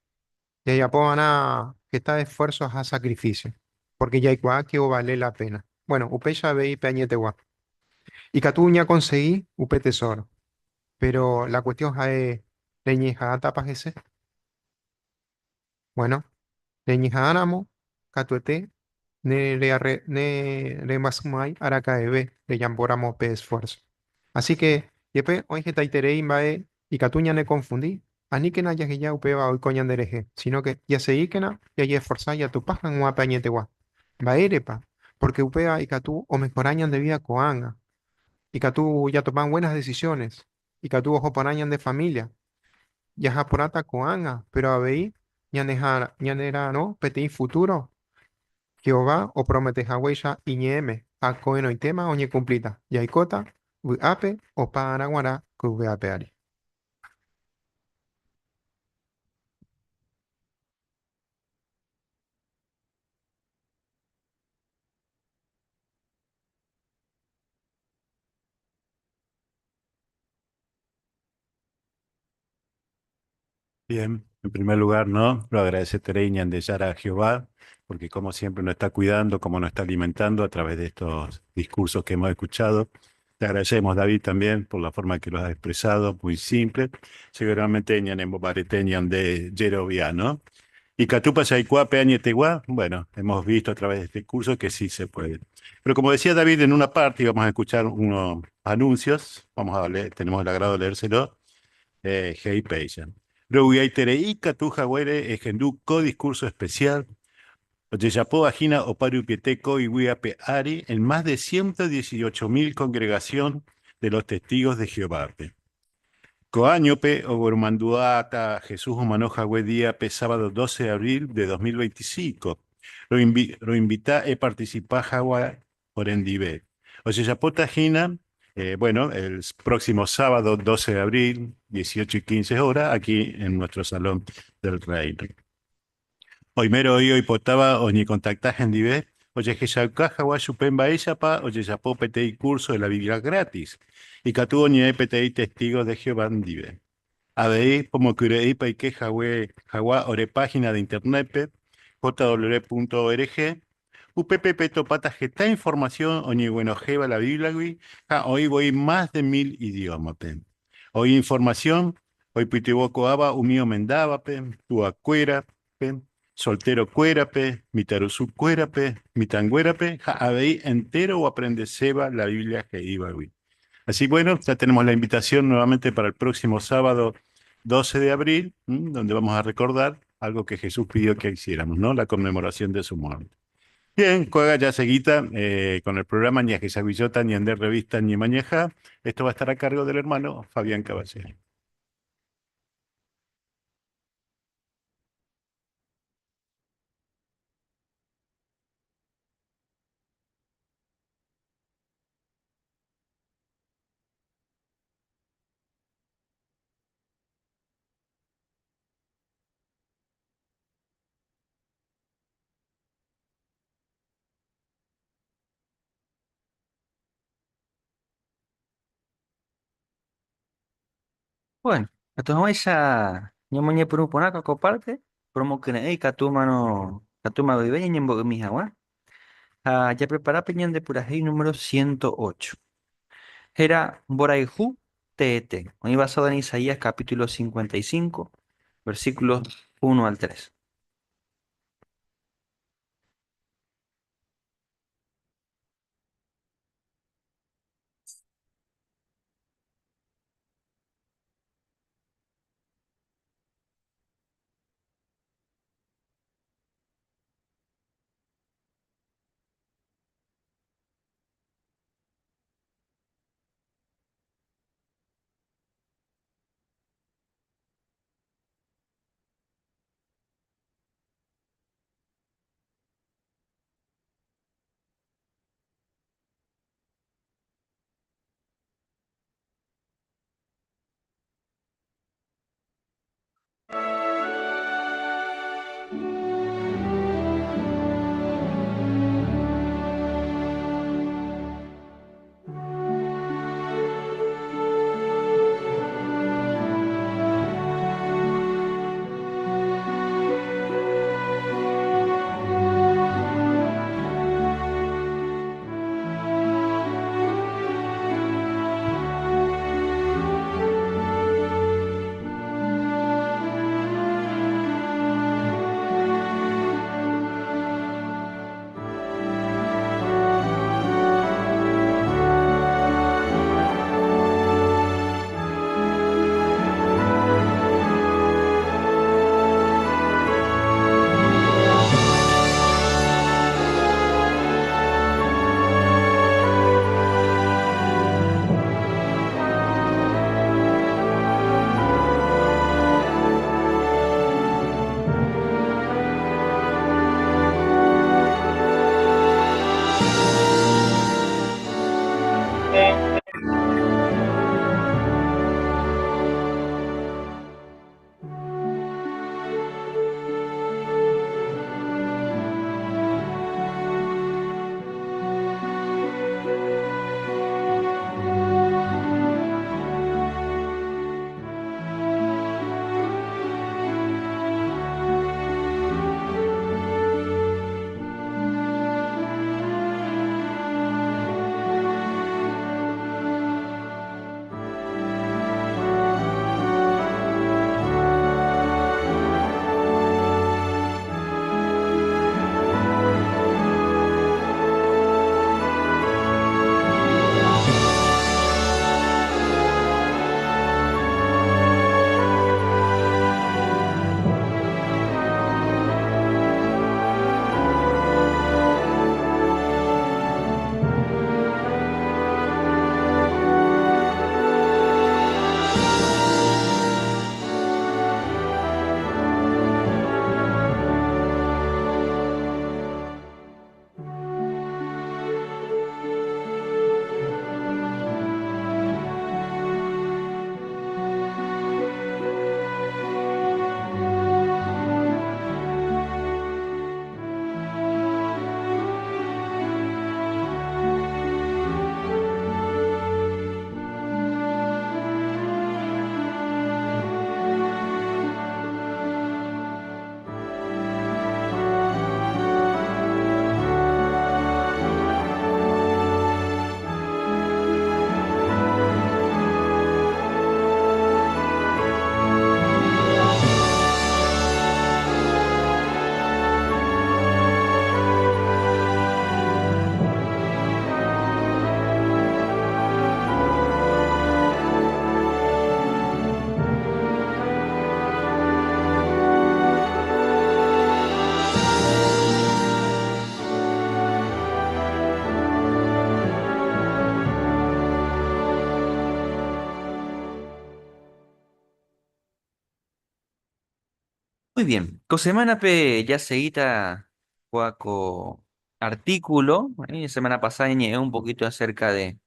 jajapo va'erã heta esfuerzo ha sacrificio, porque jaikuaa ke ovale la pena. Bueno, upéicha avei pe añetegua. Ikatu ñakonsegi upe tesoro, pero la cuestión ha'e reñeha'ãtapa hese. Bueno, reñeha'ãramo katuete ne rembyasymái araka'eve rejapóramo pe esfuerzo. Así que, jepe oĩ hetaiterei mba'e ikatu ñanekonfundi, aníkena jaheja upéva oiko ñanderehe, sino que jaseíkena jajeesforsa jatopa hag̃ua pe añetegua. Mba'érepa? Porque upéva ikatu omehora ñande vida ko'ág̃a. Ikatu jatopa buenas decisiones, ikatu oho porã ñande familia, jaha porãta ko'ág̃a, péro avei ñanera'arõ peteĩ futúro Jehová opromete haguéicha iñe'ẽme ha ko'ẽrõitéma oñekumplíta, jaikóta vy'ápe opa ára g̃uarã ko yvy ape ári. Bien, en primer lugar, ¿no? Lo agradeceré Ñandejára a Jehová, porque como siempre nos está cuidando, como nos está alimentando a través de estos discursos que hemos escuchado. Te agradecemos, David, también por la forma que lo has expresado, muy simple. Seguramente ñanemombarete ñande jerovia, ¿no? Y Catupa Yaikuá, Peañetegua, bueno, hemos visto a través de este curso que sí se puede. Pero como decía David, en una parte íbamos a escuchar unos anuncios, vamos a leer, tenemos el agrado de leérselo, Hey Peisha. Roguiaiterei katu haguére ehendu ko discurso especial, ojejapo ajina oparupiete ko yvy ape ári en más de 118.000 congregación de los Testigos de Jehová-pe. Ko áñope ogueromandu'áta Jesús omano hague díape sábado 12 de abril de 2025. Roinvita eparticipa hag̃ua orendive. Ojejapóta hína, bueno, el próximo sábado 12 de abril, 18 y 15 horas, aquí en nuestro Salón del Reino. Oimérõ oĩ oipotáva oñekontacta hendive, ojehechauka hag̃ua chupe mba'éichapa ojejapo peteĩ curso de la Biblia gratis, ikatu oñe'ẽ peteĩ Testigo de Jehová ndive. Avei pomokyre'ỹ peike hague hag̃ua ore página de internet-pe, jw.org, upépe petopáta heta informasión oñeguenohẽva la Biblia-gui ha oĩ voi más de mil idiómape. Oĩ informasión Oipytyvõ ko'ãva umi omendávape, tuakuérape, solterokuérape, mitãrusukuérape, mitãnguérape ha avei entéro oaprendeséva la Biblia he'ívagui. Así bueno, ya tenemos la invitación nuevamente para el próximo sábado 12 de abril, donde vamos a recordar algo que Jesús pidió que hiciéramos, ¿no? La conmemoración de su muerte. Bien, ko'ág̃a jaseguíta con el programa Ñahesaguillóta Ñande Revista Ñemañaha. Esto va a estar a cargo del hermano Fabián Caballero. Bueno, ikatu hag̃uáicha ñamoñepyrũ porã ko párte, promokyre'ỹ ikatúmarõ ikatúma guive ñañembo'ymi hag̃ua ha japrepara pe ñande purahéi número 108. Héra Mborayhu teete, oĩ basado en Isaías capítulo 55, Versículos 1 al 3. Muy bien, ko semánape jaseíta kóa ko artículo, semana pasada ñe'ẽ un poquito acerca de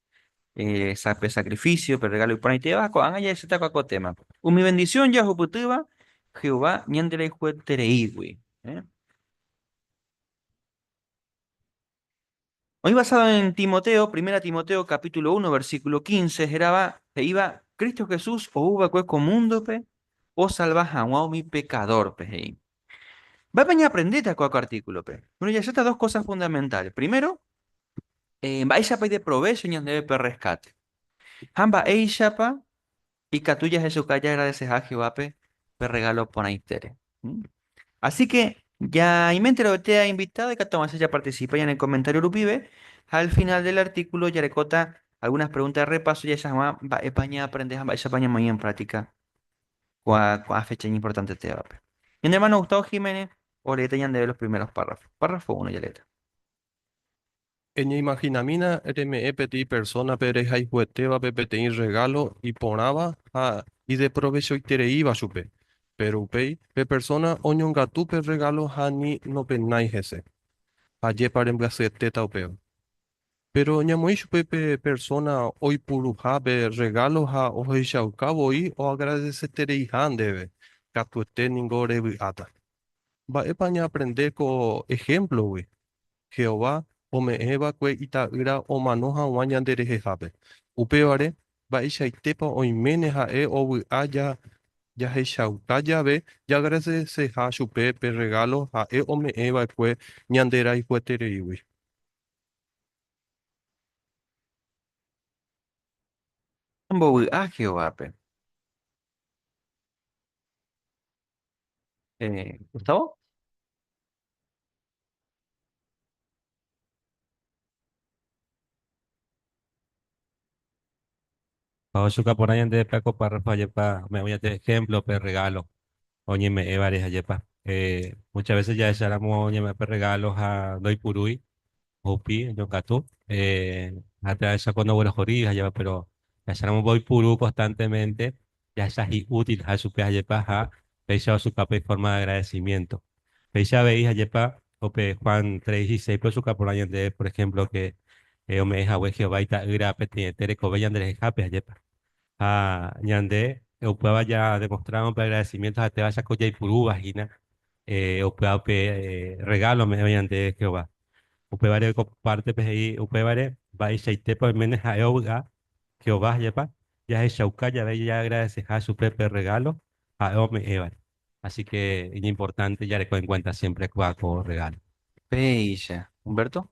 pe sacrificio, pe regalo iporãitéva, ko'ág̃a jahecháta kóa ko tema. Umi bendición jahupytýva Jehová ñanderayhuetereígui. Oĩ basado en Timoteo, Primera Timoteo capítulo 1 versículo 15, hérava he'íva Cristo Jesús ou va'ekue ko múndope osalva hag̃ua umi pekadórpe, he'i. Mba'épa ñaaprendéta ko'ã ko artíkulope? Bueno, jahecháta dos cosas fundamentales. Primero, mba'éichapa ideprovécho ñandéve pe rescate. Ha mba'éichapa ikatu jahechauka jaagradeseha Jehovápe Pe regalo porãitére. Así que ya imenterovetéa invitado ikatu hag̃uáicha japarticipa ñane comentario rupive ha al final del artículo jarekóta algunas preguntas de repaso jahecha hag̃ua mba'épa ñaaprende ha mba'éichapa ñamoĩ en práctica ko'ã fecha iñimportantetévape. Ñane hermano Gustavo Jiménez oleéta ñandéve los primeros párrafos. Párrafo uno jaleéta. Eñeimahinamína reme'ẽ peteĩ persónape rehayhuetévape peteĩ rregálo iporãva ha ideprovechoitereíva chupe. Péro upéi, pe persóna oñongatu pe rregálo ha ni nopenái hese. Ajépa rembyasyetéta upéva. Péro ñamoĩ chupe pe persóna oipuruha pe rregálo ha ohechauka voi oagradesetereiha ndéve, katuete ningo revy'áta. Mba'épa ñaaprende ko ehémplogui? Jehová ome'ẽ va'ekue Ita'ýra omano hag̃ua ñanderehehápe. Upévare, mba'eichaitépa oiméne ha'e ovy'a jahechauka jave jagradeseha chupe pe rregálo ha'e ome'ẽ va'ekue ñanderayhuetereígui. Ombovy'a Jehovápe. Gustavo? Ohechuka porã ñande pe ko párrafo ajépa ome'ẽ ñande ejemplo pe regalo oñeme'ẽvare ajépa. Muchas veces jahecháramo oñeme'ẽ pe regalo ha ndoipurúi ohupi oñongatu ha jahecha ko ndoguerohorýi ajépa pero jahecháramo mboipuru constantemente jahecha hi'útilha chupe ajépa ha péicha ochuka pe forma de agradecimiento. Péicha avei ajépa upe Juan 3:16-pe ochuka porã ñande por ejemplo que ome'ẽ hague Jehová ita'ýra peteĩete rekove ñanderehehápe ajépa. Ha ñande upéva jademostráramo pe agradecimiento ha'etévaicha ko jaipurúva hína upéva upe regalo ome'ẽva ñande Jehová. Upévare ko pártepe he'i upévare mba'eichaitépa oiméne ha'e ovy'a Jehová ajépa jahechauka jave jaagradeseha chupe pe regalo ha'e ome'ẽvare. Así que iñimportánte jareko en cuenta siempre kóva ko regalo. Péicha. Humberto?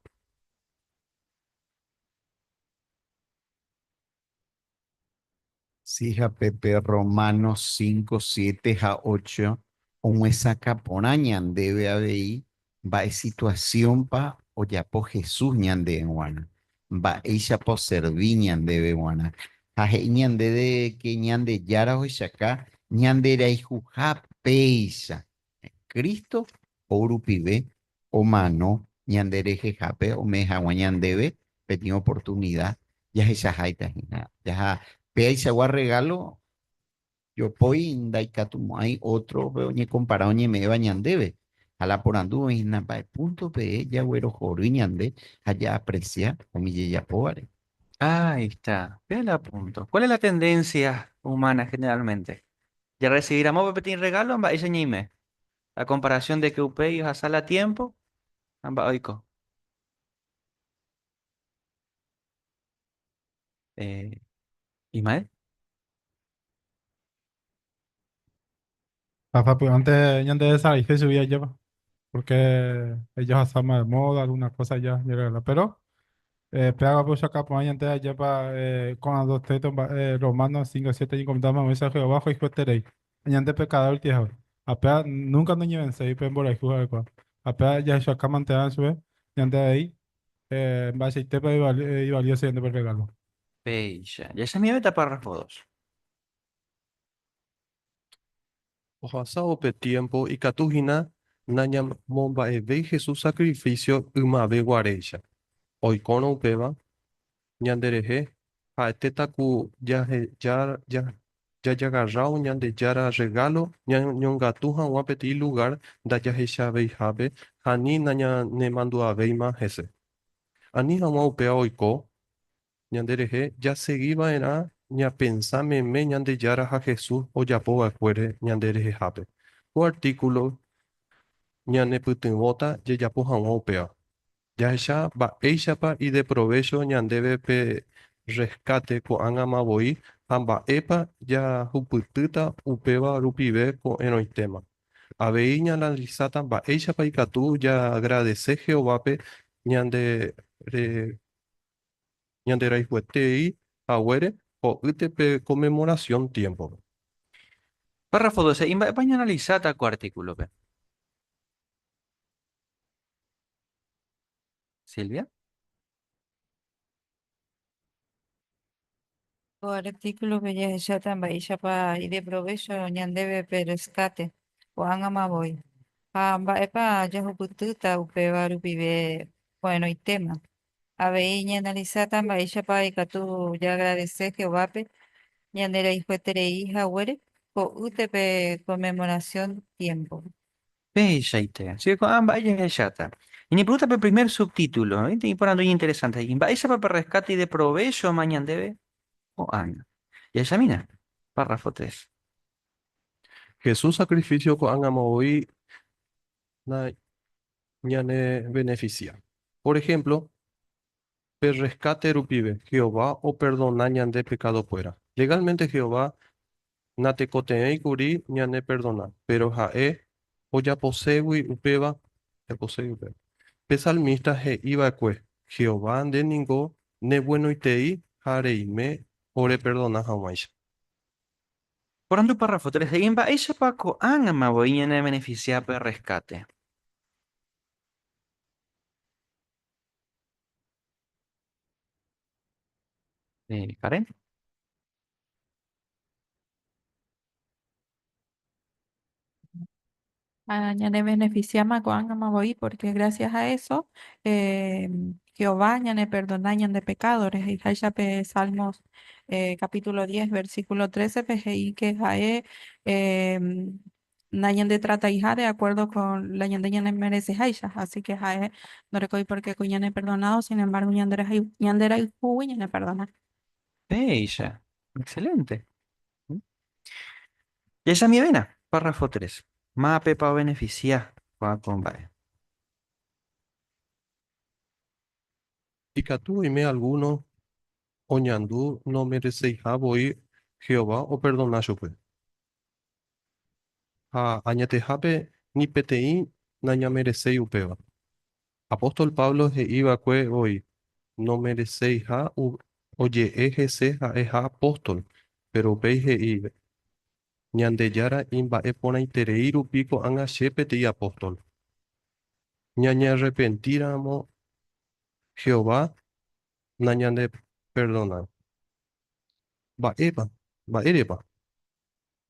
Sí, ha pe Romanos 5, 7 ha 8 omyesakã porã ñandéve avei mba'e situasiónpa ojapo Jesús ñandéve g̃uarã, mba'éichapa oservi ñandéve g̃uarã. Ha he'i ñandéve ke Ñandejára ohechaka ñanderayhuha péicha. Cristo ou rupive omano ñande rehehápe ome'ẽ hag̃ua ñandéve peteĩ oportunida jahechaháita hína. Jaha péichagua rregálo jopói ndaikatumo'ãi ótrope oñekompara oñeme'ẽva ñandéve. Ha la porandu oĩ hína mba'e púntope jaguerohory ñande ha jaapresia umi jejapóvare. Ahí está. Vean la punto. ¿Cuál es la tendencia humana generalmente? Ya recibiramos peteĩ regalo mba'éicha ñaime. A comparación de que upéi ohasa la tiempo ha mba'e oiko. Eh, Ismael? Ha sapy'ánte ñandedesaraife chugui ajépa, porque ellos hasáma de moda, alguna cosa ya ñaregala. Pero péva opuchaka porã ñande ajépa ko'ã dos texto mba'e Romanos 5, 7 ñakomentáma oĩcha Jehová ojoayhueterei. Ñande pecador tieha. Ha péva nunca noñevenséi pe mborayhu ha'ekuaa. Ha péva jahechauka mante'ã chupe ñande avei mba'eichaitépa ivalioso ñande pe regalo. Péicha. Jahechamivéta párrafo dos. Ohasávo pe tiémpo ikatu hína nañamomba'evéi Jesús sakrifísio ymave guaréicha. Oikórõ upéva ñanderehe, ha'etéta ku jajagarrávo Ñandejára rregálo ñañongatu hag̃ua peteĩ lugár ndajahechaveihápe ha ni nañanemandu'avéima hese. Ani hag̃ua upéva oiko, Ñanderehe jasegi va'erã ñapensa meme Ñandejára ha Jesús ojapo va'ekuére ñande rehehápe. Ko artíkulo ñanepytyvõta jajapo hag̃ua upéva. Jahecha mba'éichapa ideprovécho ñandéve pe rreskáte ko'ág̃ama voi ha mba'épa jahupytýta upéva rupive ko'ẽrõitéma. Avei ñaanalisáta mba'éichapa ikatu jaagradese Jehovápe ñande Ñanderayhuetei haguére ho'ýte pe Conmemoración tiémpope. Párrafo 12. Mba'épa ñaanalisáta ko artículope? Silvia. Ko artículope jahecháta mba'éichapa ideprovécho ñandéve pe reskáte ko'ág̃ama voi, ha mba'épa jahupytýta upéva rupive ko'ẽrõitéma. Avei ñaanalisáta mba'éichapa ikatu jaagradese Jehovápe ñanderayhueterei haguére, ko'ýte pe Conmemoración tiémpope. Peichaite. Así que ko'ã mba'e jahecháta. Ñañepyrũta pe primer subtítulo, oĩta iporandu iñinteresante he'i, Mba'éichapa pe reskáte ideprovéchoma ñandéve ko'ág̃a? Jahechamína, párrafo 3. Jesús sakrifísio ko'ág̃ama voi nañanevenefisia. Por ehémplo, pe rreskáte rupive, Jehová operdona ñande pekadokuéra. Legálmente Jehová natekotevẽi kuri ñaneperdona, péro ha'e ojaposégui upéva, ojaposégui upéva. Pe salmísta he'i va'ekue, Jehová, nde ningo nevuenoitei ha reime oreperdona hag̃uáicha. Porandu párrafo 3 he'i mba'éichapa ko'ág̃ama voi ñanevenefisia pe rreskáte. Karen. A ñanebeneficiáma ko'ág̃ama voi porque gracias a eso eh, Jehová ñaneperdona ñande pecado he'iháicha pe Salmos capítulo 10 versículo 13 pe he'i que ha'e eh, nañandetrataiha de acuerdo con la ñande ñanemereceháicha así que ha'e ndorekói porque ko ñaneperdonado sin embargo ñanderayhúgui ñaneperdona. Péicha. Excelente. Jahechamivéna, párrafo 3. Mápepa obeneficia ko'ã ko mba'e? Ikatu oime algúno oñandu nomereseiha voi Jehová operdona chupe. Ha añetehápe ni peteĩ nañamereséi upéva. Apóstol Pablo he'i va'ekue voi nomereseiha oje'e hese ha'eha apóstol, péro upéi he'i, Ñandejára imba'eporãiterei rupi ko'ág̃a che peteĩ apóstol. Ñañearrepentíramo Jehová nañaneperdonái. Mba'épa? Mba'érepa?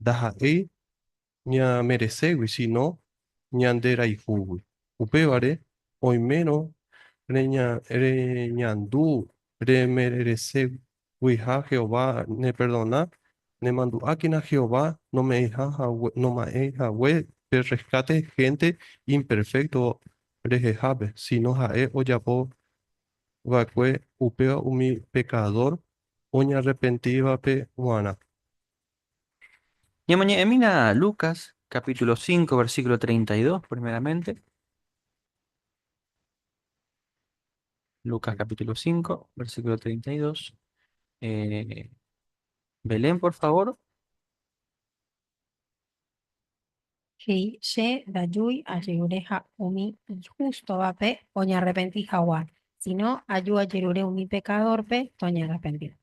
Ndaha'éi ñamereségui síno ñanderayhúgui. Upévare, oimérõ reñandu remereseguiha Jehová neperdona, nemandu'ákena Jehová noma'ẽi hague pe rreskáte hénte imperfékto rehehápe, síno ha'e ojapo va'ekue upéva umi pekadór oñarrepentívape g̃uarã. Ñamoñe'ẽmína Lucas, capítulo 5, versículo 32, primeramente. Lucas capítulo 5, versículo 32. Belén, por favor. He'i, Che ndajúi ajerure ha umi ihústovape oñarrepenti hag̃ua, síno aju ajerure umi pekadórpe toñarrepenti.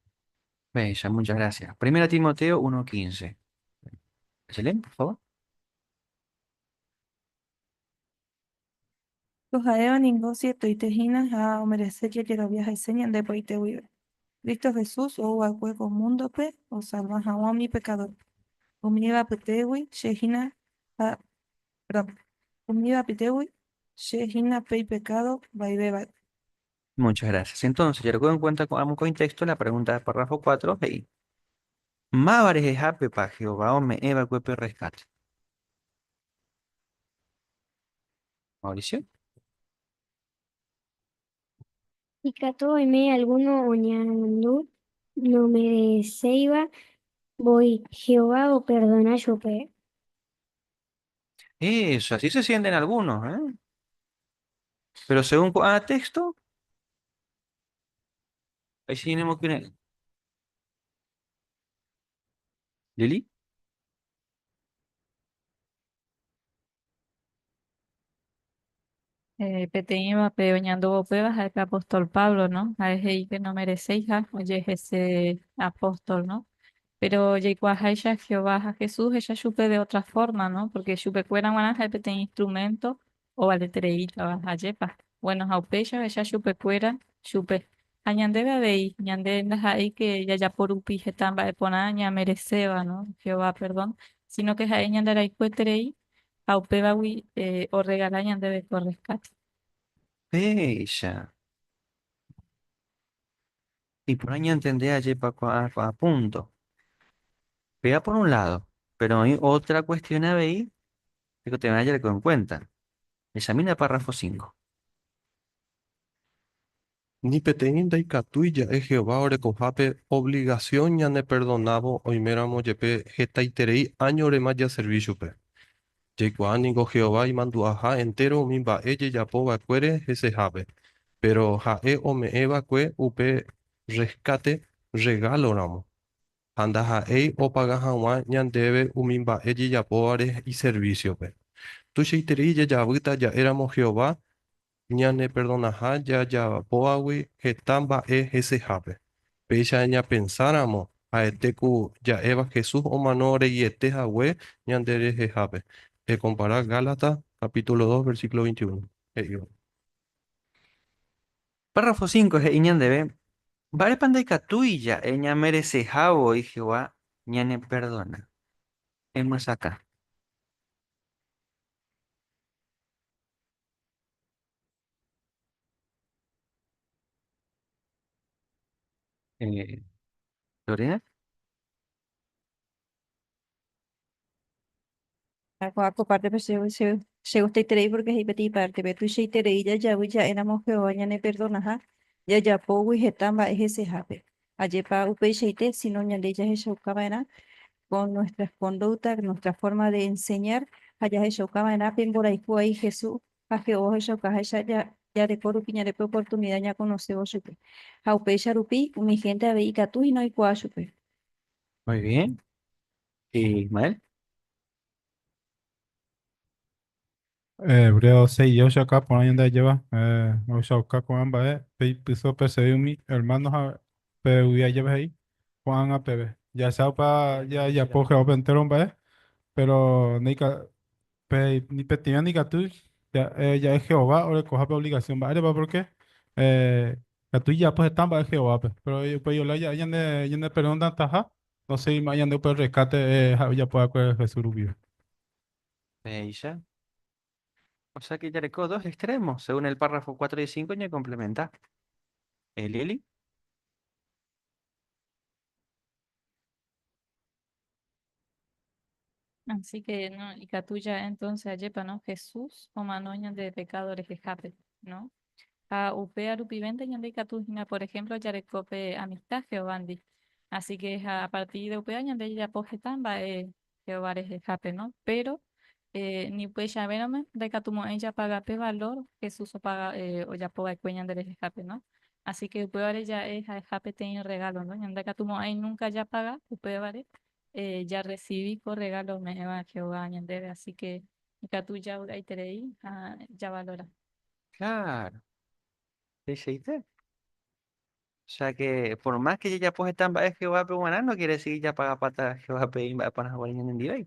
Bella, muchas gracias. Primera Timoteo 1.15. Belén, por favor. Ko ha'éva ningo siertoite hína ha omerese jajerovia hese ñande py'aite guive. Cristo Jesús ou va'ekue ko múndope osalva hag̃ua umi pekadórpe. Umíva apytégui che hína ha, perdón, umíva apytégui che hína pe ipekádo vaive va'ekue. Muchas gracias. Entonces, ya en cuenta con contexto la pregunta del párrafo 4, he'i, Máva rehehápepa Jehová ome'ẽ va'ekue pe reskáte? Mauricio. Ikatu oime algúno oñandu nomereséiva voi Jehová operdona chupe. Eso, así se sienten algunos, ¿eh? Pero según ko'ã texto, ahí sí tenemos que... Lili? Peteĩvape oñandúvo upéva ha'e pe apóstol Pablo, no? Ha'e he'i que nomereceiha ojehese apóstol, no? Pero jaikuaaháicha Jehová ha Jesús ohecha chupe de otra forma, no? Porque chupekuéra g̃uarã ha'e peteĩ instrumento ovaletereítava, ajépa. Bueno, ha upéicha ohecha chupekuéra chupe. Ha ñandéve avei, ñande ndaha'éi que jajapo rupi heta mba'e porã ñamereséva, no? Jehová perdón, sino que ha'e ñanderayhueterei ha upévagui orregala ñandéve ko rescate. Péicha. Iporã ñantende ajépa ko'ã ko'ã punto. Péva por un lado, pero oĩ otra cuestión avei tekotevẽ jareko en cuenta. Examina párrafo 5. Ni peteĩ ndaikatúi ja'e Jehová orekohápe obligación ñaneperdonávo oiméramo jepe hetaiterei áñorema jaservi chupe. Jaikuaa ningo Jehová imandu'aha entéro umi mba'e jajapo va'ekuére hesehápe, péro ha'e ome'ẽ va'ekue upe rreskáte rregáloramo, ha ndaha'éi opaga hag̃ua ñandéve umi mba'e jajapóvare iservísiope. Tuichaiterei jajavýta ja'éramo Jehová ñaneperdonaha jajapóvagui heta mba'e hesehápe. Péicha ñapensáramo, ha'ete ku ja'éva Jesús omano reiete hague ñanderehehápe. Ekompara Gálatas capítulo 2 versículo 21, he'íva. Párrafo 5 he'i ñandéve, Mba'épa ndaikatúi ja'e ñamereseha voi Jehová ñaneperdona? Emyesakã. Eh, Lorena. Ko'ã ko pártepe chegustaiterei porque he'i peteĩ pártepe tuichaiterei jajavy ja'éramo Jehová ñaneperdonaha jajapógui heta mba'e hesehápe. Ajépa upeichaite, sino ñande jahechauka va'erã con nuestras conductas, nuestra forma de enseñar ha jahechauka va'erã pe mborayhu ai Jesús ha Jehová ohechaukaháicha jareko rupi ñande pe oportunidad ñakonosévo chupe. Ha upéicha rupi umi hénte avei ikatu hína oikuaa chupe. Muy bien. Ismael. Hebreo 6 ohechauka porã ñande ajéva, ohechauka ko'ã mba'e peipyso peservi umi hermano ha pevy'a ajéva he'i ko'ág̃a peve. Jahechápa jajapo Jehovápe entéro mba'e, péro ni peteĩva ndaikatúi ja'e Jehová orekoha pe obligación mba'érepa pórke ikatu ijapo heta mba'e Jehovápe, péro upéi ola ja'e ñane perdonataha Noséima ñande upe rescate ha'e ojapo va'ekue Jesús rupive. Péicha. O sea que jareko dos extremos, según el párrafo 4 y 5 ñacomplementa. Lili. Así que no, ikatu ja'e entonces ajépa, no? Jesús omano ñande pecado rehehápe, no? Ha upéva rupivénte ñande ikatu hína, por ejemplo, jareko pe amistad Jehovándi. Así que ha a partir de upéva ñande jajapo heta mba'e Jehová rehehápe, no? Pero ni upeichavérõme ndaikatumo'ãi japaga pe valor Jesús opaga ojapo va'ekue ñande rehehápe, no? Así que upévare ja'e ha'eha peteĩ regalo, no? Ñande ndaikatumo'ãi nunca japaga upévare jarrecibi ko regalo ome'ẽva Jehová ñandéve, así que ikatu javy'aiterei ha javalora. Claro, peichaite. O sea que por más que jajapo heta mba'e Jehovápe g̃uarã, no quiere decir japagapáta Jehovápe imba'eporã haguére ñanendivéi.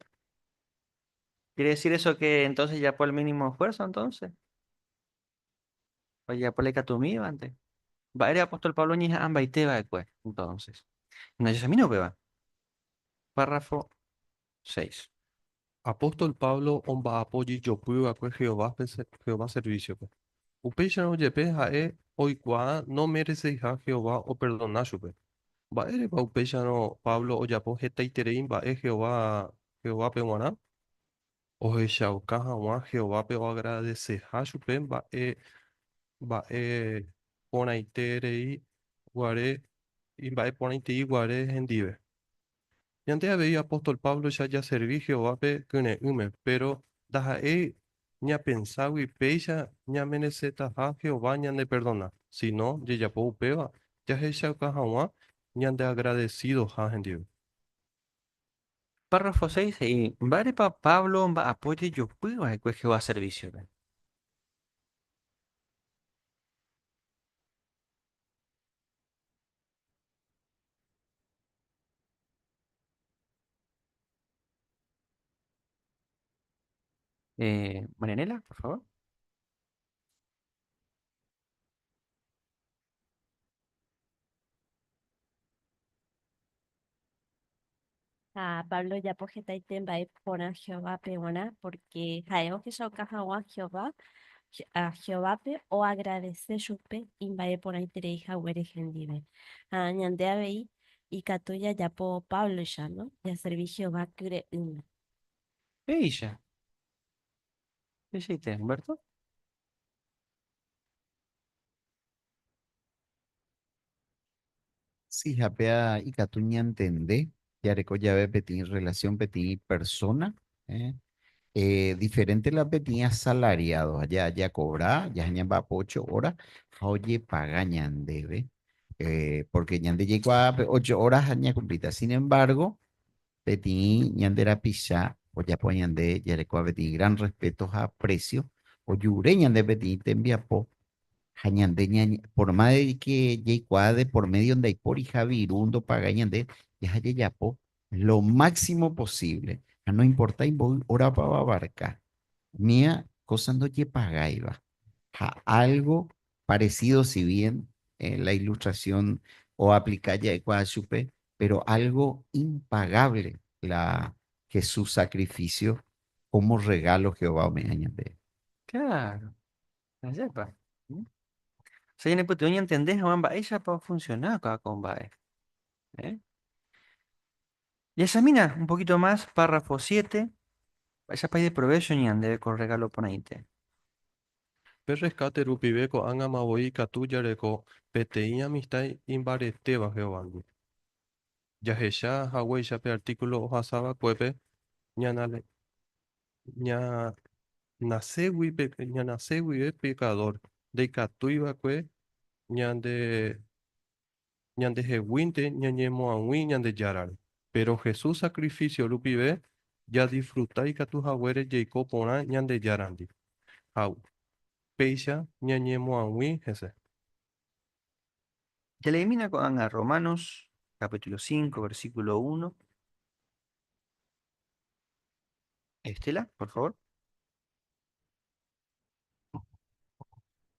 Quiere decir eso que entonces japo el mínimo esfuerzo entonces? Ojapo la ikatumívante. Mba'ére apóstol Pablo oñeha'ãmbaite va'ekue entonces? Ndajasamína upéva. Párrafo 6. Apóstol Pablo omba'apo jejopy va'ekue Jehová servísiope. Upéicharõ jepe ha'e oikuaa nomereseiha Jehová operdona chupe. Mba'érepa upéicharõ Pablo ojapo hetaiterei mba'e Jehovápe g̃uarã? Ohechauka hag̃ua Jehovápe oagradeseha chupe mba'e mba'e porãiterei guare imba'e porãitei guare hendive. Ñande avei apóstol Pábloicha jaservi Jehovápe kyre'ỹme, péro ndaha'éi ñapenságui péicha ñameresetaha Jehová ñaneperdona, síno jajapo upéva jahechauka hag̃ua ñandeagradesidoha hendive. Párrafo 6 he'i, Mba'érepa Pablo omba'apo jejopy va'ekue Jehová servísiope? Marianela, por favor. Ha Pablo ojapo hetaite mba'e porã Jehovápe g̃uarã, pórke ha'e ohechauka hag̃ua Jehová Jehovápe oagradese chupe imba'e porãiterei haguére hendive. Ha ñande avei ikatu jajapo Pábloicha, no? Jaservi Jehová kyre'ỹme. Péicha. Peichaite, Humberto. Si, ha péa ikatu ñantende jareko jave peteĩ relación peteĩ persona, eh, diferente la peteĩ asalariado, ha ja jakobra, jaha ñamba'apo ocho hora ha ojepaga ñandéve, porque ñande jaikuaa pe ocho horas ha ñakumplíta. Sin embargo, peteĩ ñande rapicha ojapo ñande jarekóva peteĩ gran respeto ha aprecio, ojure ñande peteĩ tembiapo ha ñande ñañe, por más de que jaikuaa de por medio ndaipóriha viru ndopagái ñande, jaha jajapo lo máximo posible ha no importái mboy hórapa oabarka, umía cosa ndojepagáiva ha algo parecido si bien la ilustración oaplika ja'ekuaa chupe, pero algo impagable la Jesús sacrificio como regalo Jehová ome'ẽ ñandéve. Claro. Ajépa. O sea, ñanepytyvõ ñantende hag̃ua mba'éichapa ofunciona ko'ã ko mba'e. ¿Eh? Y examina un poquito más párrafo 7. Mba'éichapa ideprovécho ñandéve ko regalo porãite. Pe rescate rupive ko'ág̃ama voi ikatu jareko peteĩ amista imbaretéva Jehovándi. Jahecha haguéicha pe artículo ohasava'ekuépe, ñanale. Ñanaségui ñanase guive pekadór, ndaikatúi va'ekue ñande ñandeheguínte ñañemoag̃ui Ñandejárare. Péro Jesús sakrifísio rupive jadisfruta ikatu haguére jaiko porã Ñandejárandi ha péicha ñañemoag̃ui hese. Jaleemína ko'ág̃a Romanos capítulo 5, versículo 1. Estela, por favor.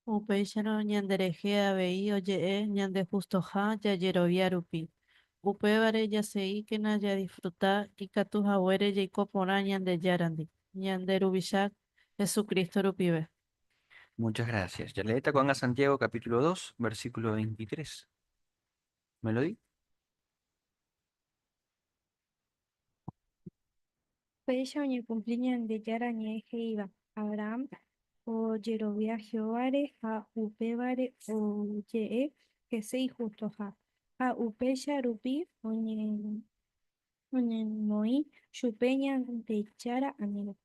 Upéicharõ ñanderehe avei oje'e ñandehustoha jajerovia rupi. Upévare jaseíkena jadisfruta ikatu haguére jaiko porã Ñandejárandi, ñande Ruvicha Jesucristo rupive. Muchas gracias. Jaleéta ko'ág̃a Santiago capítulo 2, versículo 23. Melody. Péicha oñekumpli Ñandejára Ñe'ẽ he'íva, Abraham ojerovia Jehováre ha upévare oje'e hese ihustoha, ha upéicha rupi oñemoĩ chupe Ñandejára amígo.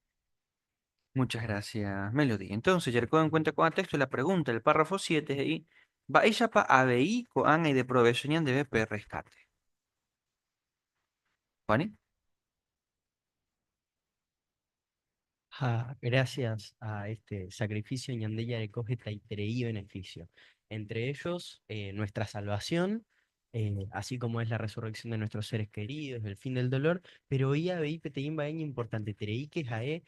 Muchas gracias, Melody. Entonces, jareko en cuenta ko'ã texto, la pregunta del párrafo 7 he'i, Mba'éichapa avei ko'ág̃a ideprovécho ñandéve pe rescate? Juani? Ha gracias a este sacrificio ñande jareko hetaiterei beneficio. Entre ellos, nuestra salvación, así como es la resurrección de nuestros seres queridos, el fin del dolor, pero oĩ avei peteĩ mba'e iñimportanteterei que ha'e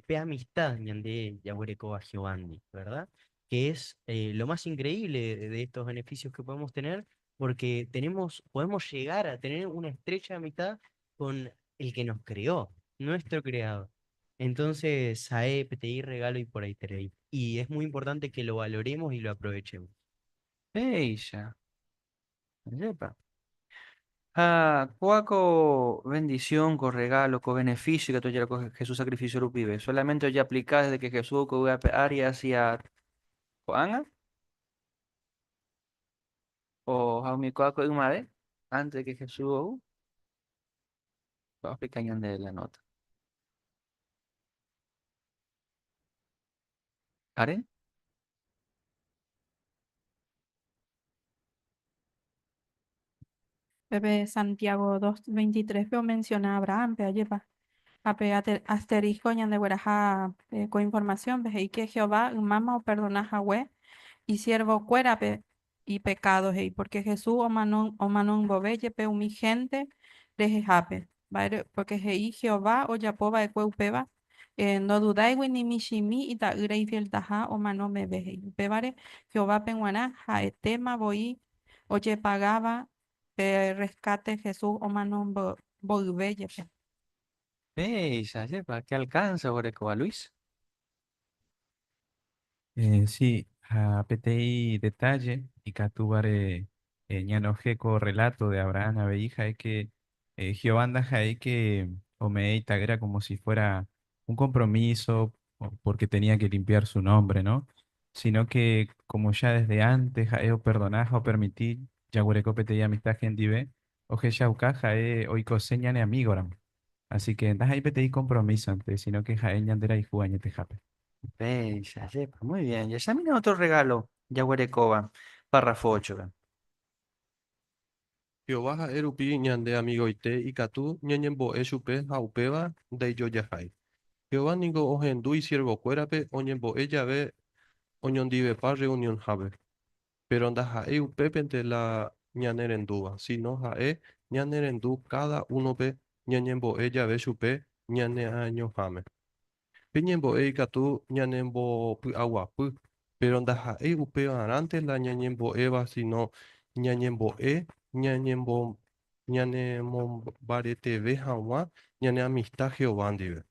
pe amistad ñande jaguerekóva Jehovándi, verdad? Que es lo más increíble de estos beneficios que podemos tener, porque tenemos, podemos llegar a tener una estrecha amistad con el que nos creó, nuestro creador. Entonces, ha'e peteĩ regalo iporãiterei. Y es muy importante que lo valoremos y lo aprovechemos. Péicha. Ajépa. Ha kóa ko bendición, ko regalo, ko beneficio ikatu ojereko Jesús sacrificio rupive, solamente ojeaplika desde que Jesús oiko yvy ape ári hacia ko'ág̃a? O ha umi kóa ko ymave, antes de que Jesús ou? Oexplika ñande la nota. Karen? Pépe Santiago 2.23-pe omenciona Abraham-pe, ajépa. Ha pe asterisco ñandegueraha ko información-pe he'i ke Jehová ymáma operdona hague isiervokuérape ipekádo he'i, pórke Jesús omano omanombove jepe umi hénte rehehápe. Mba'ére? Pórke he'i Jehová ojapo va'ekue upéva. Ndodudáigui ni michĩmi ita'ýra ifieltaha omano meve, he'i. Upévare Jehovápe g̃uarã ha'etéma voi ojepagáva pe rreskáte Jesús omano mboyve jepe. Péicha, ajépa, qué alcance oguerekóva Luis? Sí, ha peteĩ detalle ikatúvare ñanohẽ ko relato de Abraham avei ha'e que Jehová ndaha'éi que ome'ẽ ita'ýra como si fuera un compromiso porque tenía que limpiar su nombre, ¿no? Sino que como ya desde antes ha'e operdona ha opermiti jaguereko peteĩ amistad hendive, ohechauka ha'e oikose ñane amígoramo. Así que ndaha'éi peteĩ compromiso-nte, sino que ha'e ñanderayhu añetehápe. Péicha, ajépa, muy bien. Jahechamína otro regalo jaguerekóva, párrafo 8-pe. Jehová ha'e rupi ñande amigoite ikatu ñañembo'e chupe ha upéva ndaijojahái. Jehová ningo ohendu isiervokuérape oñembo'e jave oñondivepa rreunionhápe. Péro ndaha'éi upépente la ñanerendúva, síno ha'e ñanerendu káda únope ñañembo'e jave chupe ñaneañoháme. Pe ñembo'e ikatu ñanembopy'aguapy, péro ndaha'éi upevarãnte la ñañembo'éva síno ñañembo'e ñanemombareteve hag̃ua ñane amista Jehová ndive.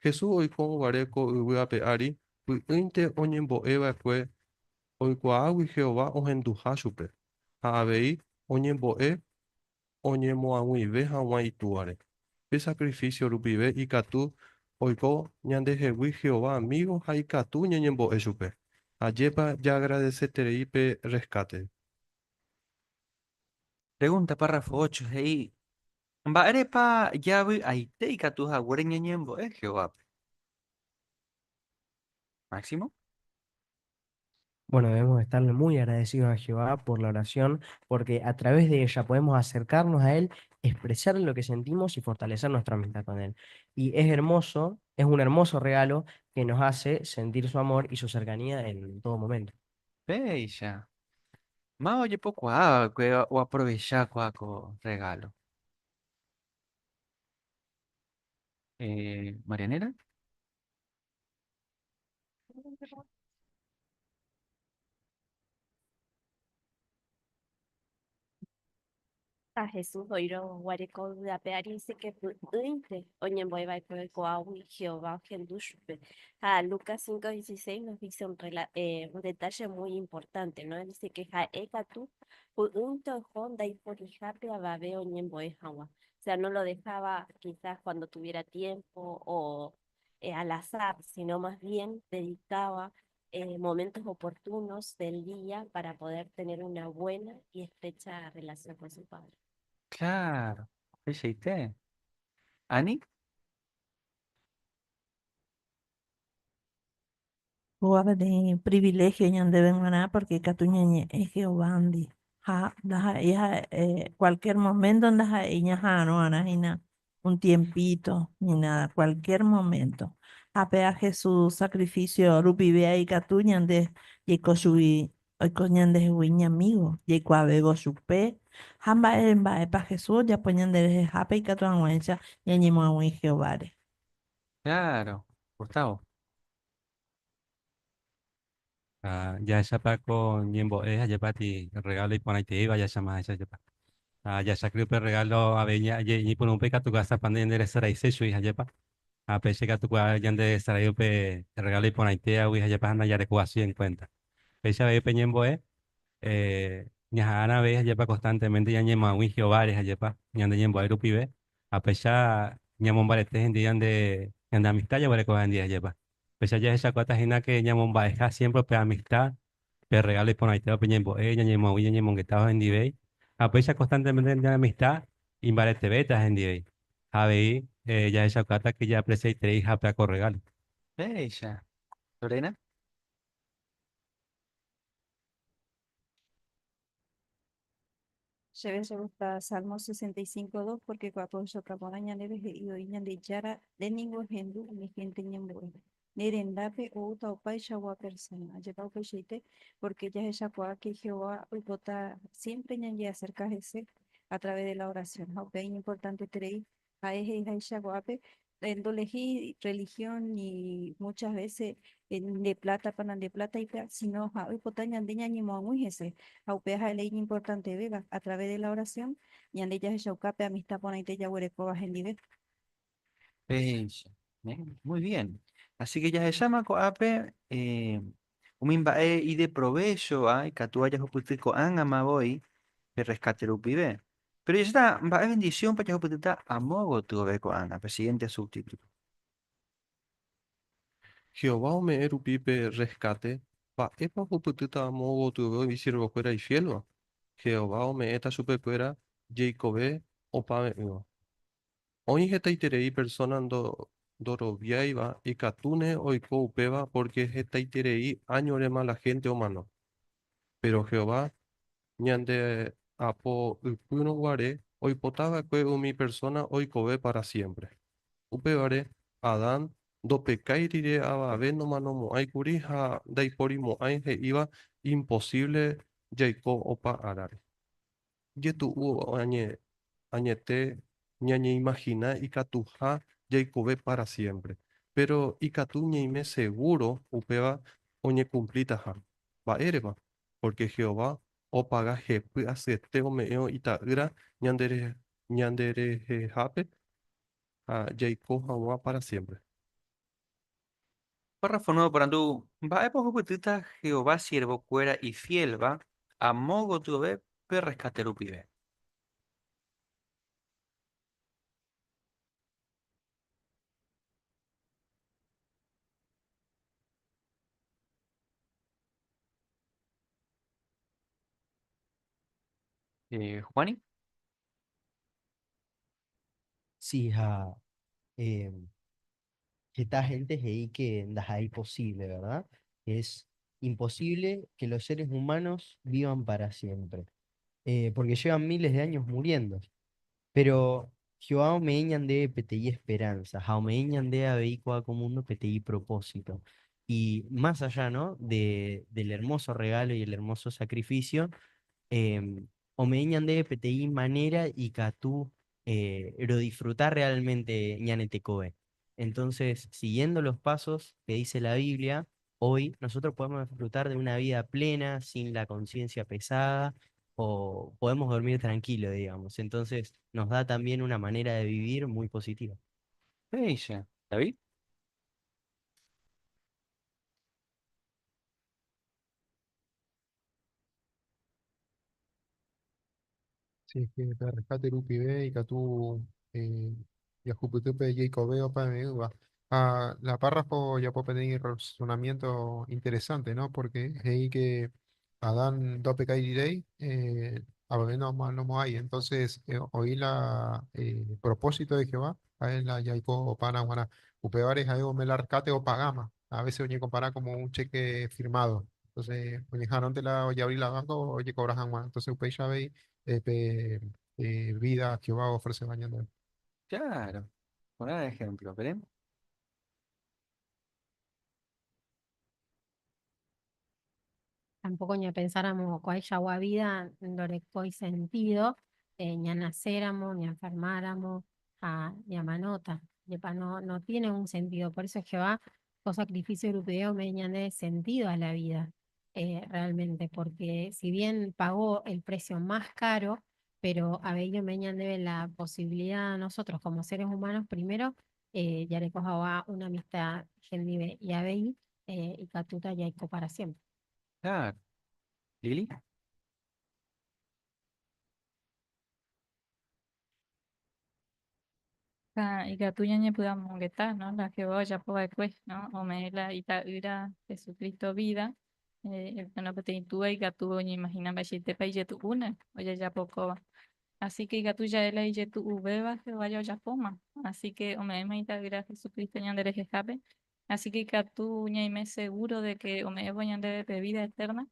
Jesús oikórõ guare ko yvy ape ári, py'ỹinte oñembo'e va'ekue oikuaágui Jehová ohenduha chupe, ha avei oñembo'e oñemoag̃uive hag̃ua Itúare. Pe sakrifísio rupive ikatu oiko ñandehegui Jehová amígo ha ikatu ñañembo'e chupe. Ajépa jaagradeseterei pe rreskáte! Pregúnta párrafo 8 he'i, Mba'érepa javy'aite ikatu haguére ñañembo'e Jehovápe? Máximo? Bueno, debemos estarle muy agradecidos a Jehová por la oración, porque a través de ella podemos acercarnos a Él, expresarle lo que sentimos y fortalecer nuestra amistad con Él. Y es hermoso, es un hermoso regalo que nos hace sentir su amor y su cercanía en todo momento. Péicha. Máva ojepokuaa va'ekue oaprovecha kóa ko regalo? Marianela? Ha Jesús oĩrõ guare ko yvy ape ári he'ise ke py'ỹinte oñembo'e va'ekue oikuaágui Jehová ohendu chupe. Ha Lucas 5:16 nos dice un, un detalle muy importante, ¿no? Dice que ha'e katu py'ỹinte oho ndaiporihápe avave oñembo'e hag̃ua. O sea, no lo dejaba quizás cuando tuviera tiempo o al azar, sino más bien dedicaba momentos oportunos del día para poder tener una buena y estrecha relación con su Padre. Claro, upeichaite. Ani? Kóva peteĩ privilegio ñandéve g̃uarã porque ikatu ñañe'ẽ Jehovándi ha ndaha'éi ha'e cualquier momento ndaha'éi ñaha'arõ'arã hína un tiempito ni nada, cualquier momento. Ha péa Jesús sacrificio rupive ikatu ñande jaiko chugui oiko ñandehegui iñamígo, jaikuaavévo chupe ha mba'e mba'épa Jesús ojapo ñanderehehápe ikatu hag̃uáicha ñañemoag̃ui Jehováre. Claro, Gustavo. Ha jahechápa ko ñembo'e ajépa ti regalo iporãiteíva jahecháma ajépa. Ha jahechákuri upe regalo avei ñañepyrũpe ikatu asapa ñande resaraise chugui ajépa. Ha péicha ikatukuaa ñande resarái upe regalo iporãitévagui ajépa ha ndajareko asy en cuenta. Péicha avei upe ñembo'e ñaha'arã avei ajépa constantemente ñañemoag̃ui Jehováre ajépa ñande ñembo'e rupive ha péicha ñamombarete hendive ñande ñande amistad jaguerekóva hendive ajépa. Péicha jahechakuaáta hína ke ñamomba'eha siémpre pe amista, pe rregálo iporãitéva pe ñembo'e, ñañemoag̃ui ñañemongetáva hendivéi, ha péicha konstantemente ñane amista imbaretevéta hendivéi. Ha avei jahechakuaáta ke jaapresiaitereiha pe ko rregálo. Péicha. Lorena? Chéve che gusta Salmo 65.2 porque ko'ápe ohechauka porã ñandéve he'i voi Ñandejára nde ningo ehendu umi hénte ñembo'e. Ne rendápe oúta opaichagua persóna. Ajépa upeichaite? Pórke jahechakuaa ke Jehová oipota siémpre ñañeaserka hese a través de la orasión. Ha upéva iñimportanteterei. Ha'e he'iháicha ko'ápe. Ndolehi religión ni muchas veces nde plata pa nande plata ipe, sino ha oipota ñande ñañemoag̃ui hese. Ha upéva ha'e iñimportantevéva a través de la oración ñande jahechauka pe amistad porãite jaguerekóva hendive. Péicha. Muy bien. Así que jahecháma ko'ápe umi mba'e ideprovéchova ikatúva jahupyty ko'ág̃ama voi pe rescate rupive. Pero jahecháta mba'e bendiciónpa jahupytýta amo gotyove ko'ág̃a, pe siguiente subtítulo. Jehová ome'ẽ rupi pe rescate, mba'épa ohupytýta amo gotyove isiervokuéra ifiélva? Jehová ome'ẽta chupekuéra jeikove opave'ỹva. Oĩ hetaiterei persóna ndoroviáiva ikatúne oiko upéva pórke hetaiterei áñorema la hénte omano. Péro Jehová ñande apo ypýrõ guare oipota va'ekue umi persóna oikove pára siémpre. Upévare, Adán ndopekái rire avave nomanomo'ãi kuri ha ndaiporimo'ãi he'íva imposívle jaiko opa árare. Jetu'u añete ñañeimahina ikatuha jaikove pára siémpre, péro ikatu ñaime segúro upéva oñekumplitaha. Mba'érepa? Pórke Jehová opaga hepy asyete ome'ẽvo Ita'ýra ñanderehehápe ha jaiko hag̃ua pára siémpre. Párrafo nuevo porandu, Mba'épa ohupytýta Jehová siervokuéra ifiélva amo gotyove pe rreskáte rupive? Juani? Sí, ha heta gente he'i que ndaha'éi posible, ¿verdad? Es imposible que los seres humanos vivan para siempre, porque llevan miles de años muriendo. Pero Jehová ome'ẽ ñandéve peteĩ esperanza, ha ome'ẽ ñandéve avei kóva ko mundo peteĩ propósito. Y más allá, ¿no? Del hermoso regalo y el hermoso sacrificio, ome'ẽ ñandéve peteĩ manera ikatu rodisfruta realmente ñane tekove. Entonces, siguiendo los pasos que dice la Biblia, hoy nosotros podemos disfrutar de una vida plena, sin la conciencia pesada, o podemos dormir tranquilo, digamos. Entonces, nos da también una manera de vivir muy positiva. Péicha. David? Si es que pe rescate rupive ikatu jahupytýpe jeikove opave'ỹva. Ha la párrafo ojapo peteĩ razonamiento interesante, ¿no? Porque he'i que Adán ndopekái rirei, avave nomanomo'ãi. Entonces, oĩ la propósito de Jehová, ha'e la jaiko opára g̃uarã. Upévare ha'e ome la rescate opagáma. A veces oñecompara como un cheque firmado. Entonces, oñeha'arõnte la ojeavri la banco ojecobra hag̃ua. Entonces, upéicha avei pe vida Jehová ofreceva ñandéve. Claro, porã ejemplo, veremos. Tampoco ñapensáramo ko'ãichagua vida ndorekói sentido, ñanacéramo, ñaenfermáramo ha ñamanóta. Jepa no, no tiene un sentido. Por eso es Jehová, con sacrificio rupive ome'ẽ ñande sentido a la vida, realmente, porque si bien pagó el precio más caro, pero avei ome'ẽ ñandéve la posibilidad a nosotros como seres humanos, primero, jareko hag̃ua una amistad hendive y avei ikatúta jaiko para siempre. Claro. Lili? Ha ikatu ñañepy'amongeta, ¿no? La Jehová ojapo va'ekue, ¿no? Ome'ẽ la ita'ýra Jesucristo vida, bueno, peteĩ túva ikatu oñeimagina mba'eichaitépa ijetu'úne ojejapo kóva. Así que ikatu ja'e la ijetu'uvéva Jehová ja ojapóma. Así que ome'ẽma ita'ýra Jesucristo ñande rehehápe. Así que ikatu ñaime seguro de que ome'ẽvo ñandéve pe vida eterna,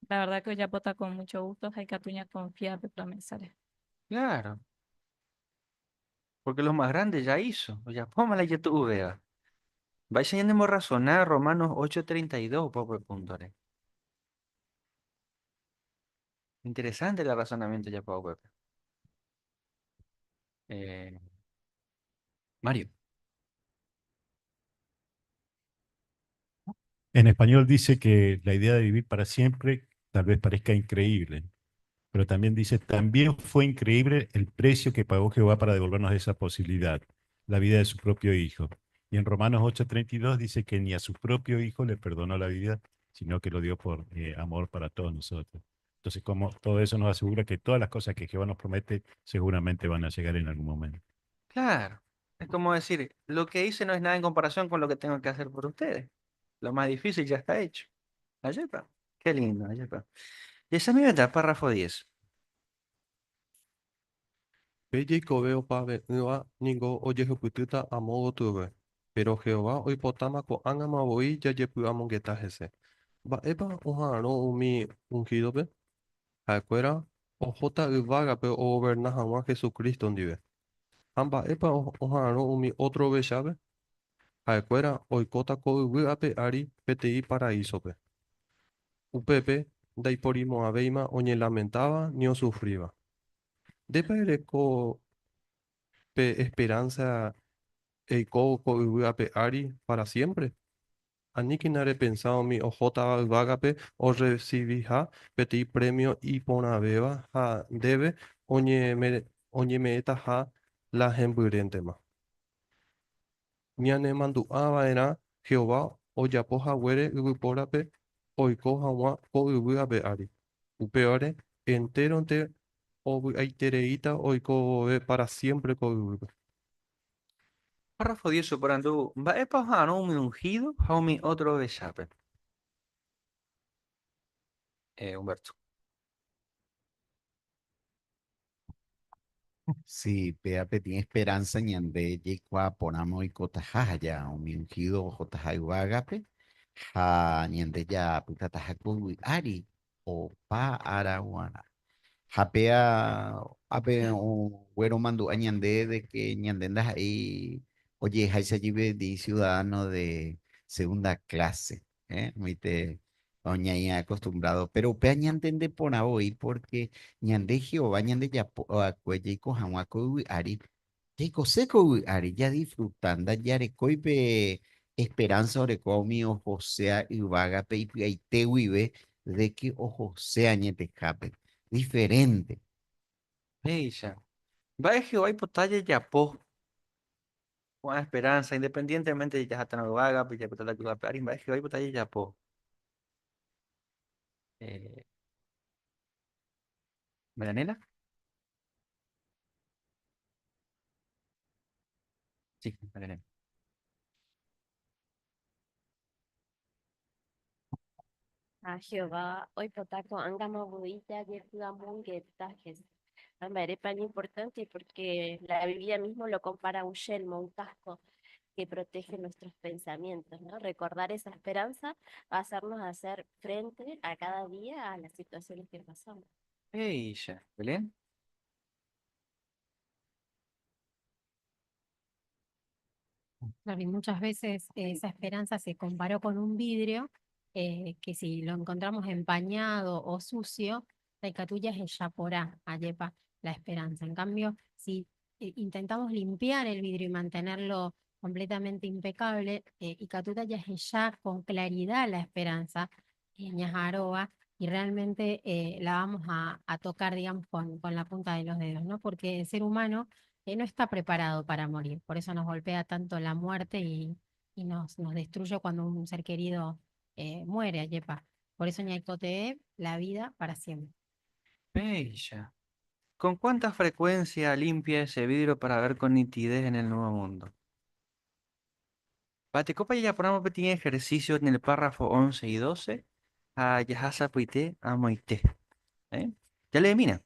la verdad que ojapóta con mucho gusto ha ikatu ñaconfia pe promesa-re. Claro. Porque lo más grande ya hizo, ojapóma la ijetu'uvéva. Mba'éicha ñanemorrazona Romanos 8:32 upe púntore. Interesante el razonamiento ojapóva upépe. Mario. En español dice que la idea de vivir para siempre tal vez parezca increíble, pero también dice, también fue increíble el precio que pagó Jehová para devolvernos esa posibilidad, la vida de su propio Hijo. Y en Romanos 8:32 dice que ni a su propio Hijo le perdonó la vida, sino que lo dio por amor para todos nosotros. Entonces, como todo eso nos asegura que todas las cosas que Jehová nos promete seguramente van a llegar en algún momento. Claro, es como decir, lo que hice no es nada en comparación con lo que tengo que hacer por ustedes. Lo más difícil ya está hecho. Ayepa. Qué lindo, ayepa. Y esa es mi verdad, párrafo 10. Pe jeikove opave'ỹva ningo ojehupytýta amo gotyove, péro Jehová oipotáma ko'ág̃ama voi jajepy'amongeta hese. Mba'épa oha'arõ umi unhídope? Ha'ekuéra ohóta yvágape ogoverna hag̃ua Jesucristo ndive. Ha mba'épa oha'arõ umi ótro ovechápe? Ha'ekuéra oikóta ko yvy ape ári peteĩ paraísope. Upépe ndaiporimo'ãvéima oñelamentáva ni osufríva. Ndépa ereko pe esperánsa eiko ko yvy ape ári pára siémpre? Aníkena repensa umi ohótava yvágape orresiviha peteĩ prémio iporãvéva ha ndéve oñeme'ẽtaha la hembyréntema. Ñanemandu'a va'erã Jehová ojapo haguére yvypórape oiko hag̃ua ko yvy ape ári. Upévare, entéronte ovy'aitereíta oiko vove pára siémpre ko yvýpe. Párrafo diez oporandu, Mba'épa oha'arõ umi unhído ha umi ótro ovechápe? Humberto. Sí, péa peteĩ esperanza ñande jaikuaa porãma oikotaha ja umi ungido ohotaha yvágape ha ñande japytataha ko yvy ári opa ára guarã. Ha péa ápe ogueromandu'a ñande de que ñande ndaha'éi oje'eháicha jepe peteĩ ciudadano de segunda clase. ¿Eh? Viste, oñaĩ acostumbrado. Pero upéva ñantende porã voi porque ñande Jehová ñandejapo va'ekue jaiko hag̃ua ko yvy ári. Jaikose ko yvy ári, jadisfruta, ndajarekói pe esperanza orekóva umi ohoséa yvágape ipy'aite guive de que ohose añetehápe. Diferente. Péicha. Mba'e Jehová oipota jajapo Ko'ã esperanza, independientemente jahátarõ yvágape, japytáta ko yvy ape ári, mba'e Jehová oipota jajapo. Eh, Marianela? Sí, Marianela. Ha Jehová oipota ko'ág̃ama voi jajepy'amongeta hese. Ha mba'érepa iñimportánte? Porque la Biblia mismo lo compara a un yelmo, un casco que protege nuestros pensamientos, ¿no? Recordar esa esperanza va a hacernos hacer frente a cada día a las situaciones que pasamos. Péicha, Belén. Claro, y muchas veces esa esperanza se comparó con un vidrio que si lo encontramos empañado o sucio, la icatuya es el yaporá, ayepa, la esperanza. En cambio, si intentamos limpiar el vidrio y mantenerlo completamente impecable, Icatuta ya es ya con claridad la esperanza, ñajaroa, y realmente la vamos a tocar, digamos, con la punta de los dedos, ¿no? Porque el ser humano no está preparado para morir, por eso nos golpea tanto la muerte y nos destruye cuando un ser querido muere, ayepa. Por eso ñaikote la vida para siempre. Péicha. ¿Con cuánta frecuencia limpia ese vidrio para ver con nitidez en el nuevo mundo? Mba'etekópa jajaporamo peteĩ ejercicio en el párrafo 11 y 12 ha jahasapyite amoite. Eh? Jaleemína.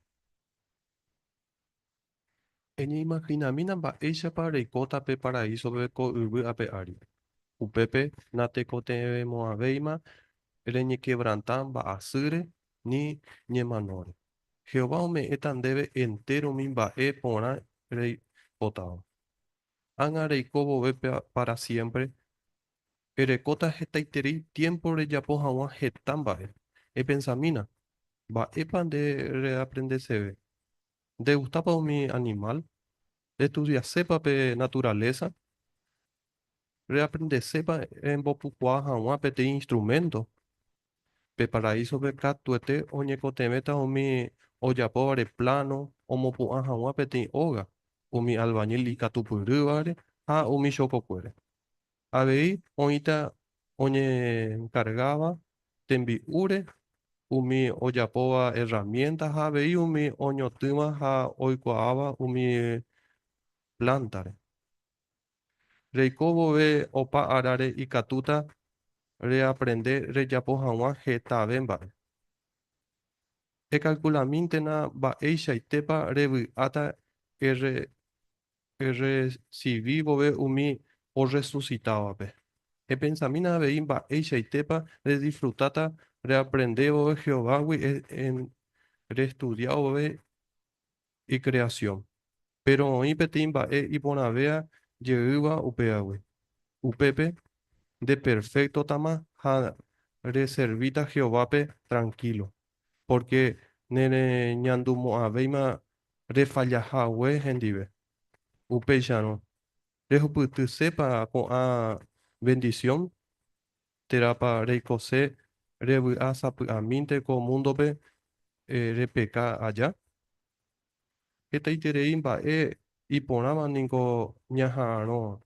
Eñeimahinamína mba'éichapa reikóta pe paraísope ko yvy ape ári. Upépe natekotevẽmo'ãvéima reñekevranta mba'asýre ni ñemanóre. Jehová ome'ẽta ndéve entéro umi mba'e porã reipotáva. Ág̃a reiko vove pára siémpre, erekóta hetaiterei tiémpo rejapo hag̃ua heta mba'e. Epensamína, mba'épa nde reaprendeseve? Ndegustápa umi animál? Restudiasépa pe naturalésa? Reaprendesépa rembopukuaa hag̃ua peteĩ instrumento? Pe paraísope katuete oñekotevẽta umi ojapóvare pláno omopu'ã hag̃ua peteĩ óga, umi albañil ikatupyrývare ha umi chokokuére. Avei oĩta oñenkargáva tembi'úre, umi ojapóva erramiénta ha avei umi oñotỹva ha oikuaáva umi plántare. Reiko vove opa árare ikatúta reaprende rejapo hag̃ua hetave mba'e. Ekalkulamíntena mba'eichaitépa revy'áta erresivi vove umi orresusitávape. Epensamína avei mba'eichaitépa redisfrutáta reaprende vove Jehovágui restudia vove ikreasión. Péro oĩ peteĩ mba'e iporãvéva jeýva upévagui. Upépe ndeperféktotama ha reservíta Jehovápe trankílo, pórke nereñandumo'ãvéima refalla hague hendive. Upéicharõ, rehupytysépa ko'ã vendisión? Térãpa reikose revy'a sapy'amínte ko múndope repeka aja? Hetaiterei mba'e iporãva ningo ñaha'arõ.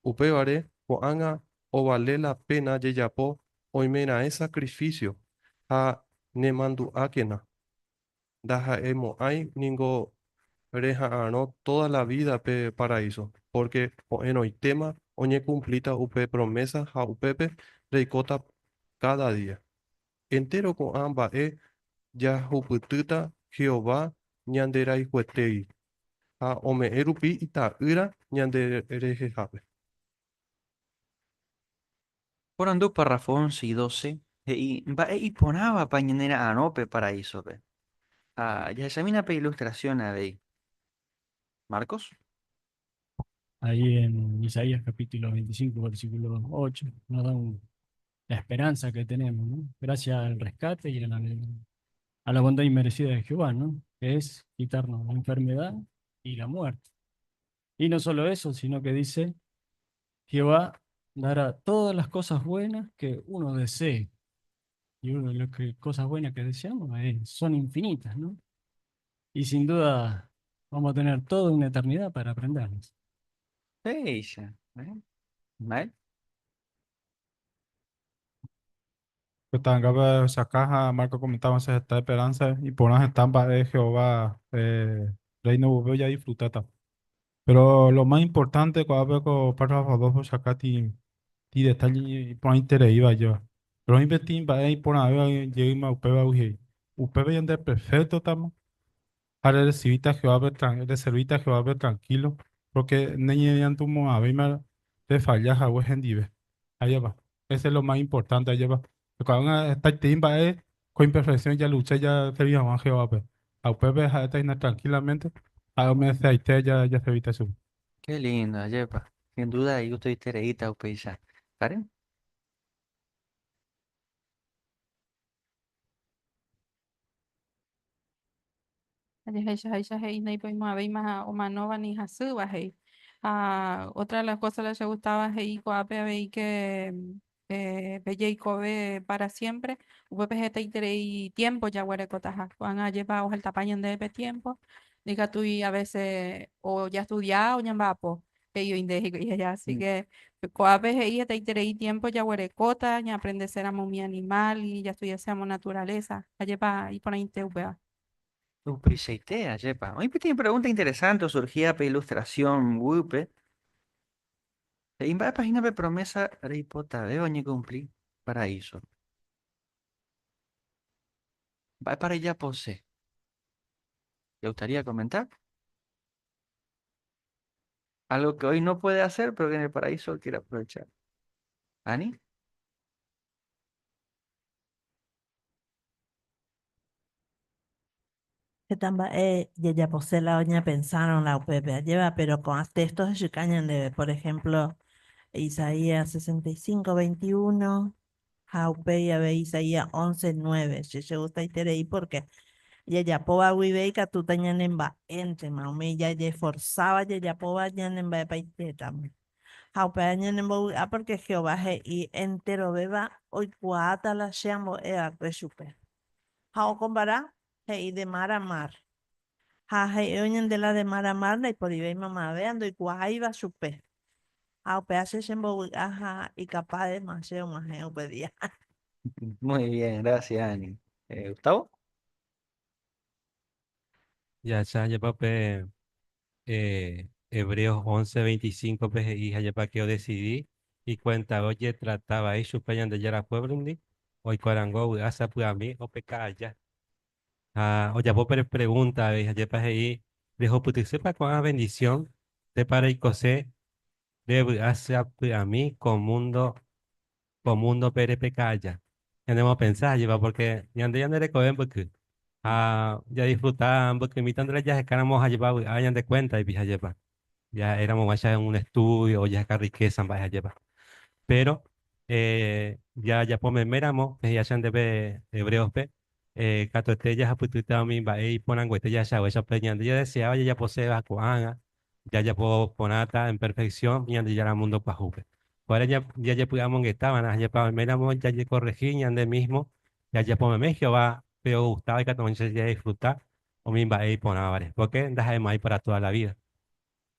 Upévare, ko'ág̃a ovale la péna jajapo oimeraẽ sakrifísio ha nemandu'ákena. Ndaha'emo'ãi ningo reha'arõ tóda la vída pe paraíso, pórke ko'ẽrõitéma oñekumplíta upe promésa ha upépe reikóta káda día. Entéro ko'ã mba'e jahupytýta Jehová ñanderayhuetégui ha ome'ẽ rupi Ita'ýra ñanderehehápe. Porandu párrafo 11 y 12 he'i mba'e iporãvapa ñanera'arõ pe paraísope. Ha jahechamína pe ilustrasión avei. Marcos? Ahí en Isaías capítulo 25, versículo 8, nos da la esperanza que tenemos, ¿no? Gracias al rescate y a la bondad inmerecida de Jehová, ¿no? Que es quitarnos la enfermedad y la muerte. Y no solo eso, sino que dice, Jehová dará todas las cosas buenas que uno desee. Y una de las cosas buenas que deseamos son infinitas, ¿no? Y sin duda vamos a tener toda una eternidad para aprenderlas. Péicha, ¿eh? Ismael? Pe acá ha Marco comentaba esta esperanza iporã heta mba'e Jehová reino vove jadisfrutáta. Pero lo más importante ko'ápe ko párrafo 2 ohechauka ti ti detalle iporãitereíva ajéva. Pero oĩ peteĩ mba'e iporãvéva jeýma upévagui he'i. Upépe ñande perfecto-tama ha rerecibíta Jehovápe reservíta Jehovápe tranquilo porque neñeñandumo'ãvéima refalla hague hendive. Ajépa. Ese es lo más importante ajépa. Ko'ág̃a hetaitei mba'e ko imperfección jalucha jaservi hag̃ua Jehovápe. Ha upépe ha'éta hína tranquilamente ha'e ome'ẽseaite jaservíta chupe. Qué lindo, ajépa. Sin duda igustoitereíta upéicha. Karen? Jahechaháicha he'i ndaipoimo'ãvéima omanóva ni hasýva he'i. Ha otra de las cosas la che gustaba he'i ko'ápe avei que pe jeikove para siempre, upépe hetaiterei tiempo jaguerekotaha. Ko'ág̃a ajépa ojaltapa ñandéve pe tiempo, ndikatúi a veces o jastudia o ñamba'apo, he'i oĩnte hikuái aja. Así que ko'ápe he'i hetaiterei tiempo jaguerekóta, ñaaprendeséramo umi animal y jastudiaséramo naturaleza. Ajépa iporãite upéva. Upeichaite, ajépa. Oĩ peteĩ pregunta interesante osurgía pe ilustración guýpe. He'i mba'épa hína pe promesa reipotave oñekumpli paraíso. Mba'épa rejapose? ¿Te gustaría comentar? Algo que hoy no puede hacer, pero que en el paraíso quiere aprovechar. Ani? Heta mba'e jajapose la oñapensárõ la upépe ajéva, péro ko'ã téxto hechuka ñandéve, por ehémplo, Isaías 65, 21 ha upéi avei Isaías 11, 9. Che chegustaiterei pórke jajapóva guive ikatúta ñanemba'éntema, umi jajeforsáva jajapóva ñanemba'epaitétama. Ha upéva ñanembovy'a pórke Jehová he'i enterovéva oikuaáta la che ambo'e va'ekue chupe. Ha okompara he'i de mar a mar. Ha he'i oñande la de mar a mar ndaiporivéima mave ndoikuaáiva chupe. Ha upéva che chembovy'a ha ikapádema che og̃uahẽ upe día. Muy bien, gracias, Ani. Gustavo. Jahecha ajépa pe Hebreos 11:25 pe he'i ajépa ke odesidi ikuentave ojetrata vai chupe Ñandejára puévlondi, oikuaarangue ovy'a sapy'ami opeka aja. Ha ojapo pe pregúnta avei ajépa he'i, Rehupytysépa ko'ã vendisión ndépa reikose revy'a sapy'ami ko múndo ko múndope repeka aja. Ñanemopensa ajépa pórke ñande ñande rekove mbyky ha jadisfruta mbykymíta ndéve jahekáramo ajépa vy'a ñande kuéntaipi ajépa. Ja'éramo guáicha un estudio o jaheka riqueza mba'e ajépa. Péro jajapo meméramo he'iháicha ndéve Hebréospe katuete jahapytýta umi mba'e iporãnguete jahechaguéicha pe ñande jadeseáva jajaposéva ko'ág̃a Jajapo porãta en perfección Ñandejára mundo pyahúpe. Upévare jajepy'amongetava'erã ha oiméramo jajekorrehi ñande mismo, jajapo meme Jehová pe ogustáva ikatu hag̃uáicha jadisfruta umi mba'e iporãvare, pórke ndaha'emo'ãi pára tóda la vída.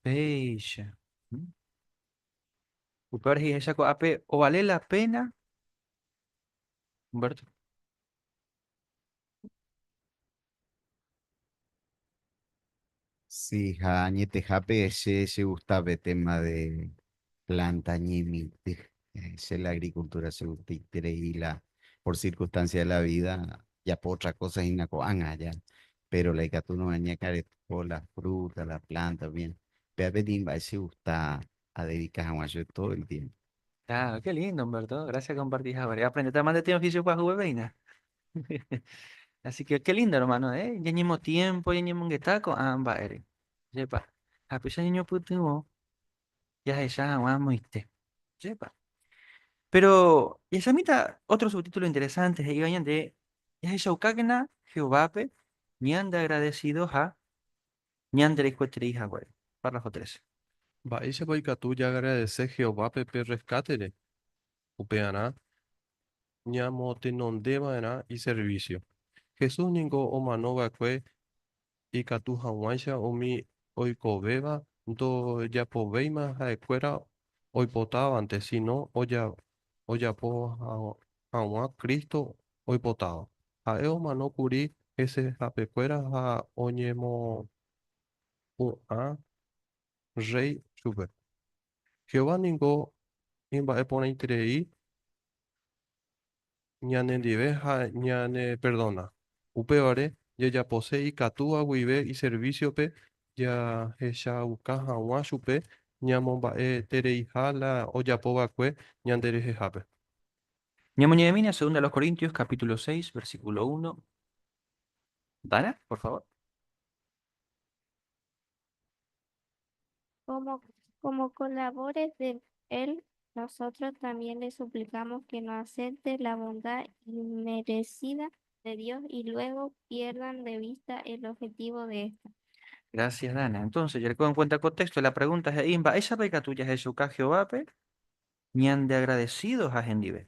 Péicha. Upévare he'iháicha ko'ápe ovale la pena, Humberto. Sí, ha añetehápe che chegusta pe tema de planta ñemitỹ. Che la agricultura chegustaiterei la por circunstancia de la vida japo otra cosa hína ko'ág̃a ja, pero la ikatúrõ añakareko la fruta, la planta, bien. Péva peteĩ mba'e chegusta adedika hag̃ua chupe todo el tiempo. Claro, qué lindo, Humberto. Gracias compartir ahora. Aprendete más de ti oficio para jugar, veina. Así que qué lindo, hermano, ¿eh? Ya ñemo tiempo, ya ñemo ko'ã mba'ére. Jepa. Ha péicha ñañopytyvõ jahecha hag̃ua moite. Jepa. Pero jahechamíta otro subtítulo interesante he'íva ñande jahechaukákena Jehovápe ñande agradecido ha ñande reikoeterei haguére. Párrafo 13. Mba'éichapa ikatu jaagradese Jehovápe pe rreskátere? Upearã ñamotenondeva'erã iservísio. Jesús ningo omano va'ekue ikatu hag̃uáicha umi oikovéva ndojapovéima ha'ekuéra oipotávante, síno ojapo hag̃ua Cristo oipotáva. Ha'e omano kuri hesehapekuéra ha oñemopu'ã rréi chupe. Jehová ningo imba'eporãiterei ñanendive ha ñaneperdona. Upévare, jajapose ikatúva guive iservísiope jahechauka hag̃ua chupe ñamomba'etereiha la ojapo va'ekue ñanderehehápe. Ñamoñe'ẽmína Segunda a los Corintios capítulo 6, versículo 1. Dana, por favor. Como, como colaboradores de él, nosotros también le suplicamos que no acepte la bondad inmerecida de Dios y luego pierdan de vista el objetivo de esta. Gracias, Dana. Entonces, ya en cuenta contexto, la pregunta es, mba'éichapa ikatu jahechauka Jehovápe ñande agradecidos ha hendive.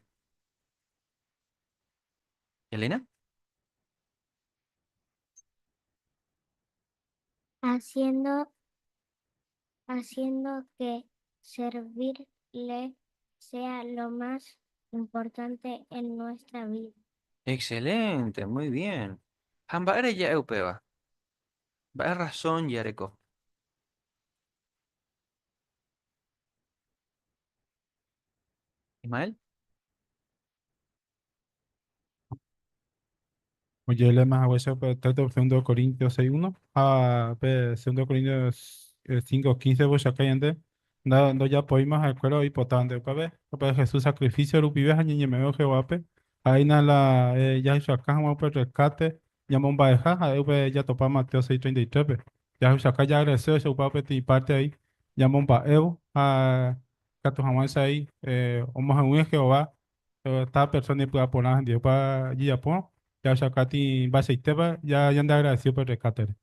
Elena? Haciendo, haciendo que servirle sea lo más importante en nuestra vida. Excelente, muy bien. Ha mba'ére ja'e upéva? Mba'e razón jareko? Ismael? Oye, más haguéicha upe texto segundo Corintios 6.1 ha pe segundo Corintios 5.15 voichakái ñande ndojapóima ha'ekuéra oipotánte upépe upe Jesús sacrificio rupive ha ñañeme'ẽ Jehovápe ha'éina la jahechauka hag̃ua upe rescate ñamomba'eha ha'e upe jatopa Mateo 6.33-pe jahechauka jaagradece ojechauka peteĩ parte ahí ñamomba'évo ha ikatu hag̃uáicha ahí omohag̃ui Jehová Heta persóna ipy'aporã hendivepa jejapo, jahechauka tĩ mba'eichaitépa ñandeagradesído pe rreskátere.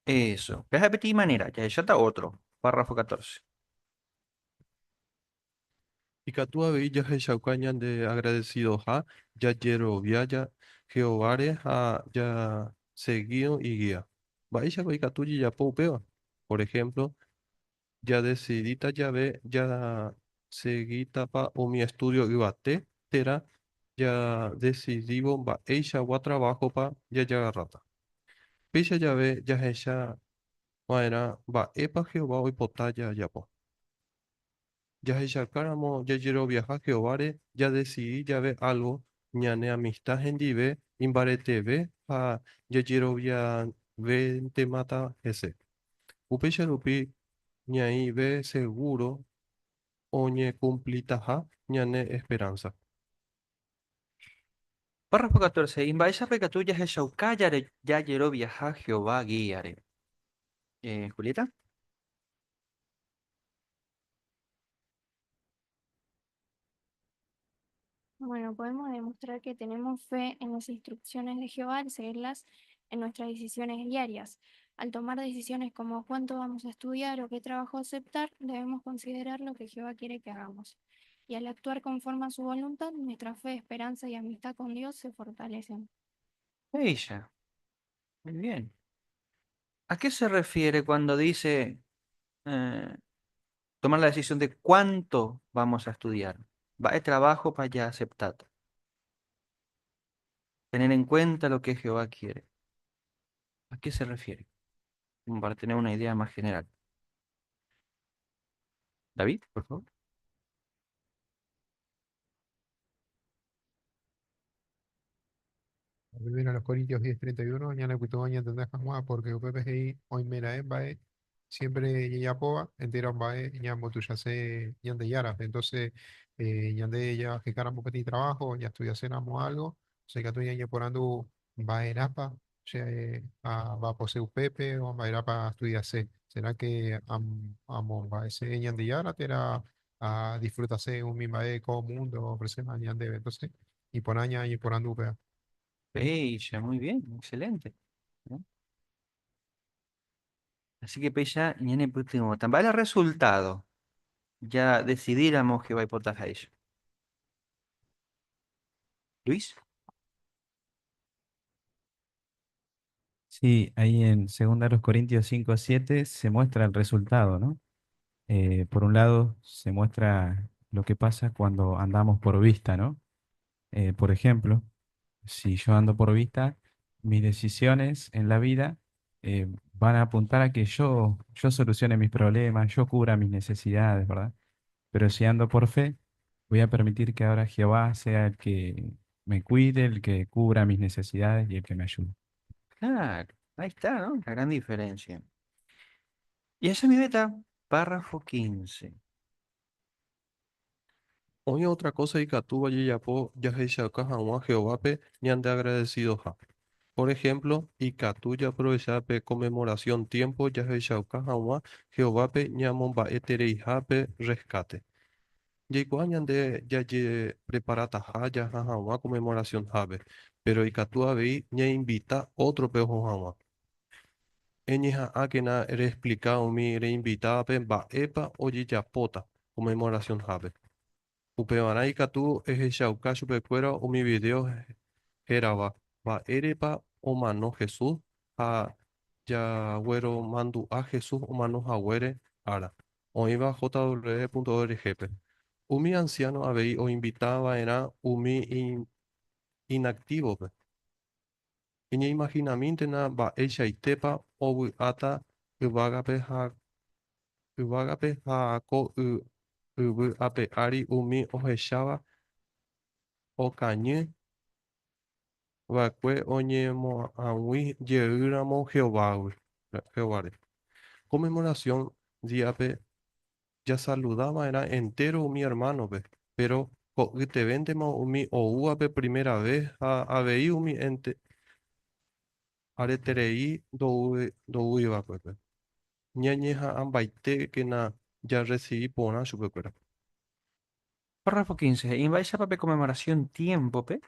Eso. Péva peteĩ manera, jahecháta ótro, párrafo 14. Ikatu avei jahechauka ñande agradecidoha jajerovia Jehováre ha jasegírõ igía. Mba'éichapa ikatu jajapo upéva? Por ehémplo, jadesidíta jave jasegítapa umi estúdio yvate térã jadesidívo mba'eichagua traváhopa jajagarráta. Péicha jave jahecha va'erã mba'épa Jehová oipota jajapo. Jahechakáramo jajeroviaha Jehováre jadesidi jave álgo, ñane amista hendive imbareteve ha jajeroviavéntemata hese. Upéicha rupi ñaĩve segúro oñekumplitaha ñane esperánsa. Párrafo 14. Mba'éichapa ikatu jahechauka jajeroviaha Jehová gíare? Julieta? Bueno, podemos demostrar que tenemos fe en las instrucciones de Jehová al seguirlas en nuestras decisiones diarias. Al tomar decisiones como cuánto vamos a estudiar o qué trabajo aceptar, debemos considerar lo que Jehová quiere que hagamos. Y al actuar conforme a su voluntad, nuestra fe, esperanza y amistad con Dios se fortalecen. Ella. Muy bien. ¿A qué se refiere cuando dice eh, tomar la decisión de cuánto vamos a estudiar? Va de trabajo para ya aceptar. Tener en cuenta lo que Jehová quiere. ¿A qué se refiere? Como para tener una idea más general. David, por favor. Primero a los Corintios 10:31, ñane pytyvõ ñantende hag̃ua porque upépe he'i oimeraẽ mba'e siempre jejapóva entero mba'e ñambotuichase Ñandejárape. Entonces, ñande jahekáramo peteĩ trabajo, jastudiaséramo algo, osea ikatu ñañeporandu mba'erãpa che avapose upépe o mba'erãpa astudiase. Será que amomba'ese Ñandejára térã adisfrutase umi mba'e ko mundo ofrecéva ñandéve? Entonces, iporã ñañeporandu upéva. Péicha, muy bien, excelente. ¿No? Así que péicha ñanepytyvõta. Mba'e la resultado? Ya decidíramo Jehová oipotaháicha. Luis. Sí, ahí en 2 Corintios 5, 7 se muestra el resultado, ¿no? Por un lado, se muestra lo que pasa cuando andamos por vista, ¿no? Por ejemplo, si yo ando por vista, mis decisiones en la vida van a apuntar a que yo solucione mis problemas, yo cubra mis necesidades, ¿verdad? Pero si ando por fe, voy a permitir que ahora Jehová sea el que me cuide, el que cubra mis necesidades y el que me ayude. Claro, ahí está, ¿no? La gran diferencia. Y esa es mi meta, párrafo 15. Oĩ ótra kósa ikatúva jajapo jahechauka hag̃ua Jehovápe ñandeagradesidoha. Por ehémplo, ikatu jaaprovecha pe Konmemorasión tiémpo jahechauka hag̃ua Jehovápe ñamomba'etereiha pe rreskáte. Jaikuaa ñande jajepreparataha jaha hag̃ua Konmemorasionhápe, péro ikatu avei ñainvita ótrope oho hag̃ua. Eñeha'ãkena reexplika umi reinvitávape mba'épa ojejapóta Konmemorasionhápe. Upevarã ikatu ehechauka chupekuéra umi vidéo hérava Mba'érepa omano Jesús? ha Jagueromandu'a Jesús omano haguére ára, oĩva jw.org-pe. Umi ansiáno avei oinvita va'erã umi inaktívope. Eñeimahinamíntena mba'eichaitépa ovy'áta yvágape ha yvágape ha ko yvy ape ári umi ohecháva okañy va'ekue oñemoag̃ui jeýramo Jehovágui, Jehováre. Conmemoración díape Jasaluda va'erã entéro umi ermánope, péro ko'ytevéntema umi oúvape primera ves ha avei umi areterei ndoúivakuépe. Ñañeha'ãmbaitékena jarresivi porã chupekuéra. Párrafo 15 he'i mba'éichapa pe Conmemoración tiémpope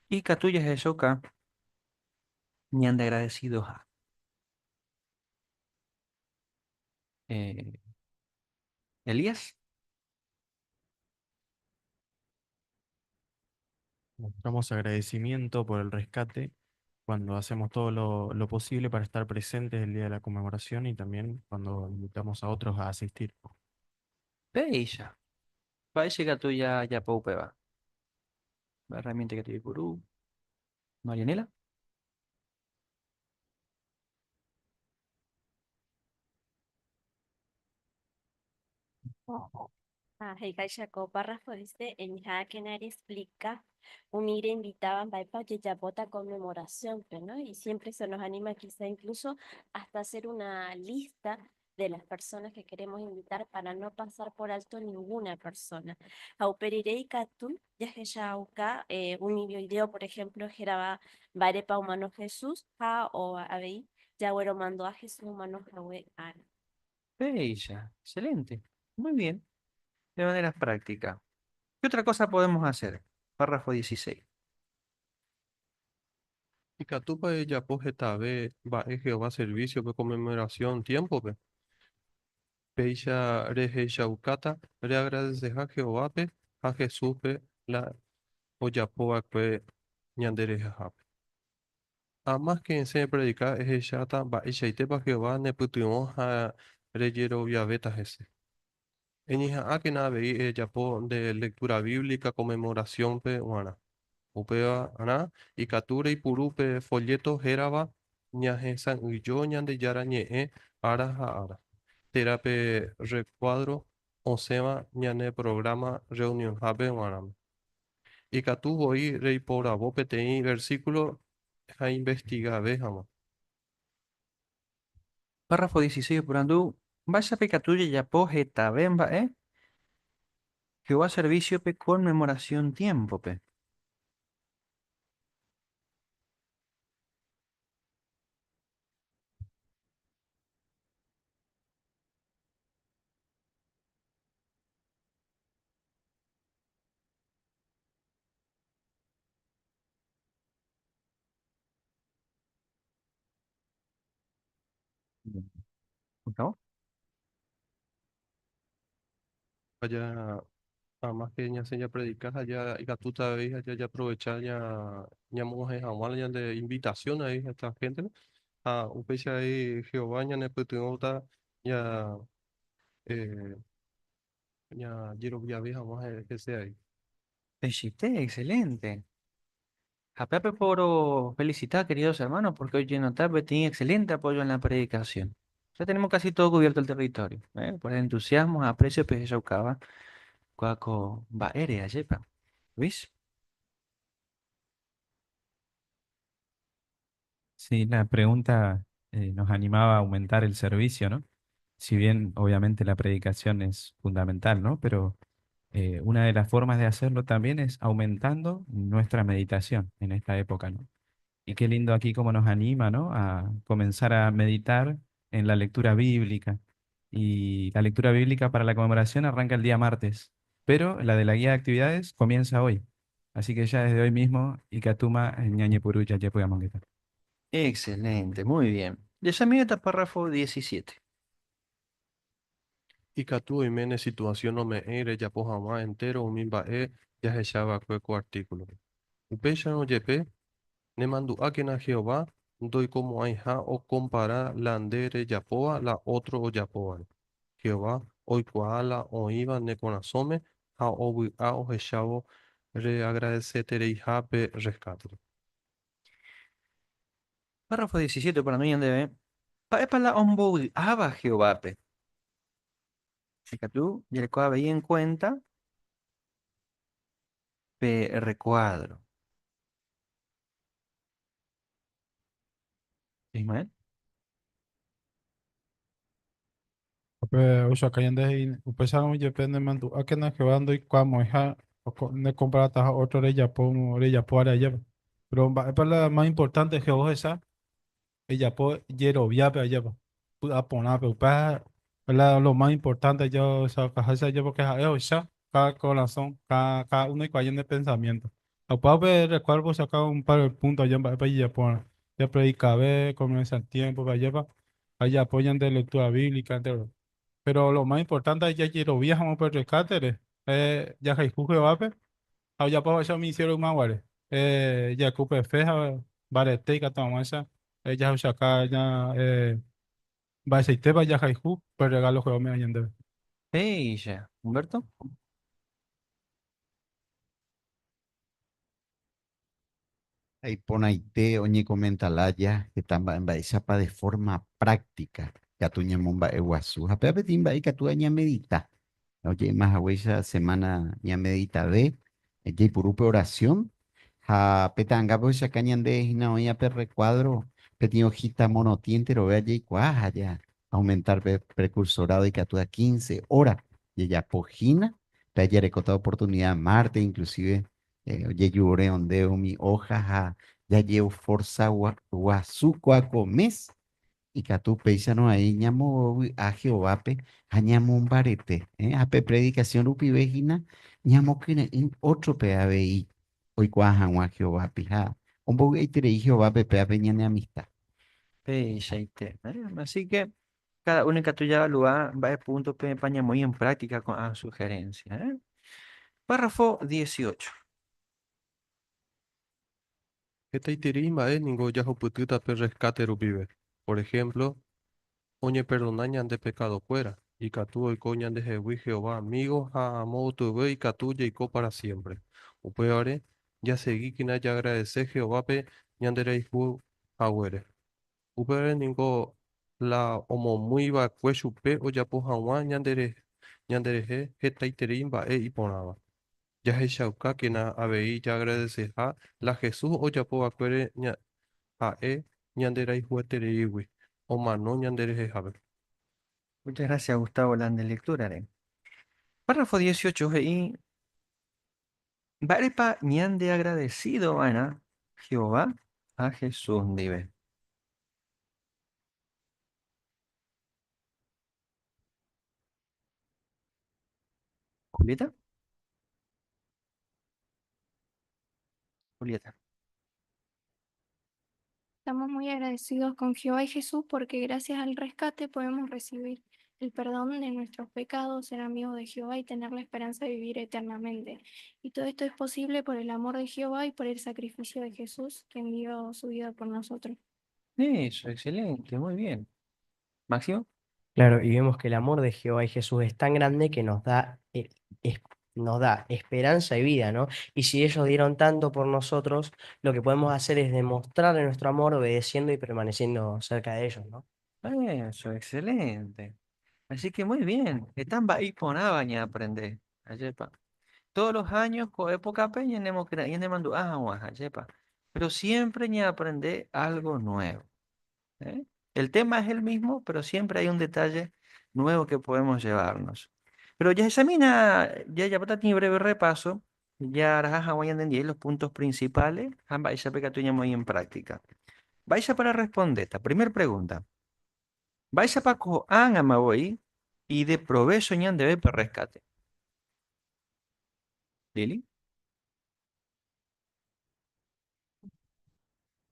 ikatu jahechauka ñandeagradesidoha. Elías. Mostramos agradecimiento por el rescate cuando hacemos todo lo posible para estar presentes el día de la conmemoración y también cuando invitamos a otros a asistir. Péicha. Mba'éicha ikatu jajapo upéva. Herramienta ikatu jaipuru. Marianela. Ha he'iháicha ko párrafo dice, Eñeha'ãkena reexplika umi reinvitáva mba'épa ojejapóta conmemoración-pe, ¿no? Y siempre se nos anima quizá incluso hasta hacer una lista de las personas que queremos invitar para no pasar por alto ninguna persona. Ha upe rire ikatu jahechauka umi video, por ejemplo, hérava Mba'érepa omano Jesús ha o avei jagueromandu'a Jesús omano hague ára. Péicha, excelente. Muy bien. De manera práctica. ¿Qué otra cosa podemos hacer? Párrafo 16. Ikatúpa ejapo hetave mba'e Jehová servicio-pe conmemoración tiempo-pe? Péicha rehechaukáta reagradeseha Jehovápe ha Jesúspe la ojapova'ekue ñanderehehápe. Amáske esẽ epredika ehecháta mba'eichaitépa Jehová nepytyvõ ha rejeroviavéta hese. Eñeha'ãkena avei ejapo nde lectura bíblica Conmemoración-pe g̃uarã. Upevarã ikatu reipuru pe folleto hérava Ñahesa'ỹijo Ñandejára Ñe'ẽ ára ha ára, térã pe rrekuádro osẽva ñane prográma rreunionhápe g̃uarãme. Ikatu voi reiporavo peteĩ versíkulo ha investigave hag̃ua. Párrafo 16 oporandu, Mba'éichapa ikatu jajapo hetave mba'e Jehová servísiope Conmemoración tiémpope? ¿No? Allá, además que ñasẽ japredica allá ikatúta avei allá jaaprovecha ñamog̃uahẽ hag̃ua la ñande invitación avei esta gente-pe ha upéicha avei Jehová ñanepytyvõta ña eh, Ñajeroviave hag̃ua hese avei. Peichaite, excelente. Ha péape poro felicita, queridos hermanos, porque hoy nota peteĩ excelente apoyo en la predicación. Ya tenemos casi todo cubierto el territorio. ¿Eh? Por el entusiasmo, aprecio pehechaukáva kóa ko mba'ére, ajépa. Luis? Sí, la pregunta nos animaba a aumentar el servicio, ¿no? Si bien obviamente la predicación es fundamental, ¿no? Pero una de las formas de hacerlo también es aumentando nuestra meditación en esta época, ¿no? Y qué lindo aquí cómo nos anima, ¿no? A comenzar a meditar en la lectura bíblica. Y la lectura bíblica para la conmemoración arranca el día martes, pero la de la guía de actividades comienza hoy. Así que ya desde hoy mismo, Ikatuma, Ñañepuru, Yayepuyamongueta. Excelente, muy bien. Jahechamíta párrafo 17. Ikatu oime ne situasiõ nome'ẽi rejapo hag̃ua entéro umi mba'e jahecha va'ekue ko artíkulope. Upéicharõ jepe, nemandu'ákena Jehová ndoikomo'ãiha okompara la nde rejapóva la ótro ojapóvare. Jehová oikuaa la oĩva ne korasõme ha ovy'a ohechávo reagradesetereiha pe rreskátere. Párrafo 17 oporandu ñandéve, Mba'épa la ombovy'áva Jehovápe? Ikatu jareko avei en kuénta pe rrekuádro. Ismael? Upe oichauka ñande he'i, upéicharamo jepe nemandu'ákena Jehová ndoikuaamo'ãiha nekomparataha ótro rejapo rejapóvare ajépa. Péro mba'épa la más importante Jehová ohecha? Ejapo jeroviápe ajépa, py'aporãpe. Upéva la lo más importante jahechaháicha aje pórke ha'e ohecha káda korasõ, káda uno oikuaa ñane pensamiénto. Ha upéva upe rekuádrope ohechauka un par de púnto aje mba'épa jajapóva'erã. Japredikave, komiénsa tiémpope ajépa. Ha jajapo ñande lectura bíblica entéro. Péro lo más importante jajerovia hag̃ua upe rreskátere, jahayhu Jehovápe ha ojapo haguéicha umi isiérvo yma guare. Jareko upe fe ha mbarete ikatu hag̃uáicha jahechauka mba'eichaitépa jahayhu pe regalo Jehová ome'ẽ ñandéve. Péicha, Humberto. Ha iporãite oñekomenta lája heta mba'e mba'éichapa de forma práctica ikatu ñamomba'eguasu. Ha péva peteĩ mba'e ikatúva ñamedita. Oje'éma haguéicha semana ñameditave, jaipuru pe oración ha pe ta'angápe ohechaka ñande hína oĩva pe recuadro peteĩ hojita morotĩ enterove jaikuaa ha ja aumentar pe precursorado ikatúva 15 hora jajapo hína, pe jarekóta oportunidad martes inclusive Ojejureonde umi óha ha jajeoforsa guasu kua ko mes, ikatu upéicharõ aĩ ñamovy'a Jehovápe ha ñamombarete. Ha pe predikasión rupive hína ñamokyre'ỹ ótrope avei oikuaa hag̃ua Jehovápe ha ombovy'aiterei Jehovápe pévape ñane amista. Peichaite. Así que cada uno ikatu jaevalua mba'e púntopepa ñamoĩ en práctica ko'ã sugerencia. Párrafo 18. Hetaiterei mba'e ningo jahupytýta pe rreskáte rupive. Por ehémplo, oñeperdona ñande pekadokuéra, ikatu oiko ñandehegui Jehová amígo ha amo gotyove ikatu jaiko pára siémpre. Upévare, jasegíkena jaagradese Jehovápe ñanderayhu haguére. Upévare ningo la omomýi va'ekue chupe ojapo hag̃ua ñanderehe hetaiterei mba'e iporãva. Jahechaukákena avei jaagradeseha la Jesús ojapo va'ekuére ha'e ñanderayhuetereígui, omano ñanderehehápe. Muchas gracias, Gustavo, la nde lectura-re. Párrafo 18 he'i, Mba'érepa ñandeagradecido va'erã Jehová ha Jesús ndive? Julieta? Julieta. Estamos muy agradecidos con Jehová y Jesús porque gracias al rescate podemos recibir el perdón de nuestros pecados, ser amigos de Jehová y tener la esperanza de vivir eternamente. Y todo esto es posible por el amor de Jehová y por el sacrificio de Jesús, quien dio su vida por nosotros. Eso, excelente, muy bien. Máximo. Claro, y vemos que el amor de Jehová y Jesús es tan grande que nos da, nos da esperanza y vida, ¿no? Y si ellos dieron tanto por nosotros, lo que podemos hacer es demostrarle nuestro amor obedeciendo y permaneciendo cerca de ellos, ¿no? Eso, excelente. Así que muy bien. Están iporãva ñaaprende. Ajépa. Todos los años, ko épokape, ñanemandu'a hag̃ua, ajépa. Pero siempre ñaaprende algo nuevo. ¿Eh? El tema es el mismo, pero siempre hay un detalle nuevo que podemos llevarnos. Pero ya examina, ya ya un breve repaso, ya voy a entender los puntos principales, ha mba'éichapa ikatu ñamoĩ en práctica. Mba'éicha para responder esta primera pregunta. Mba'éichapa ko'ág̃ama voi ideprovécho ñandéve pe rescate. Lili?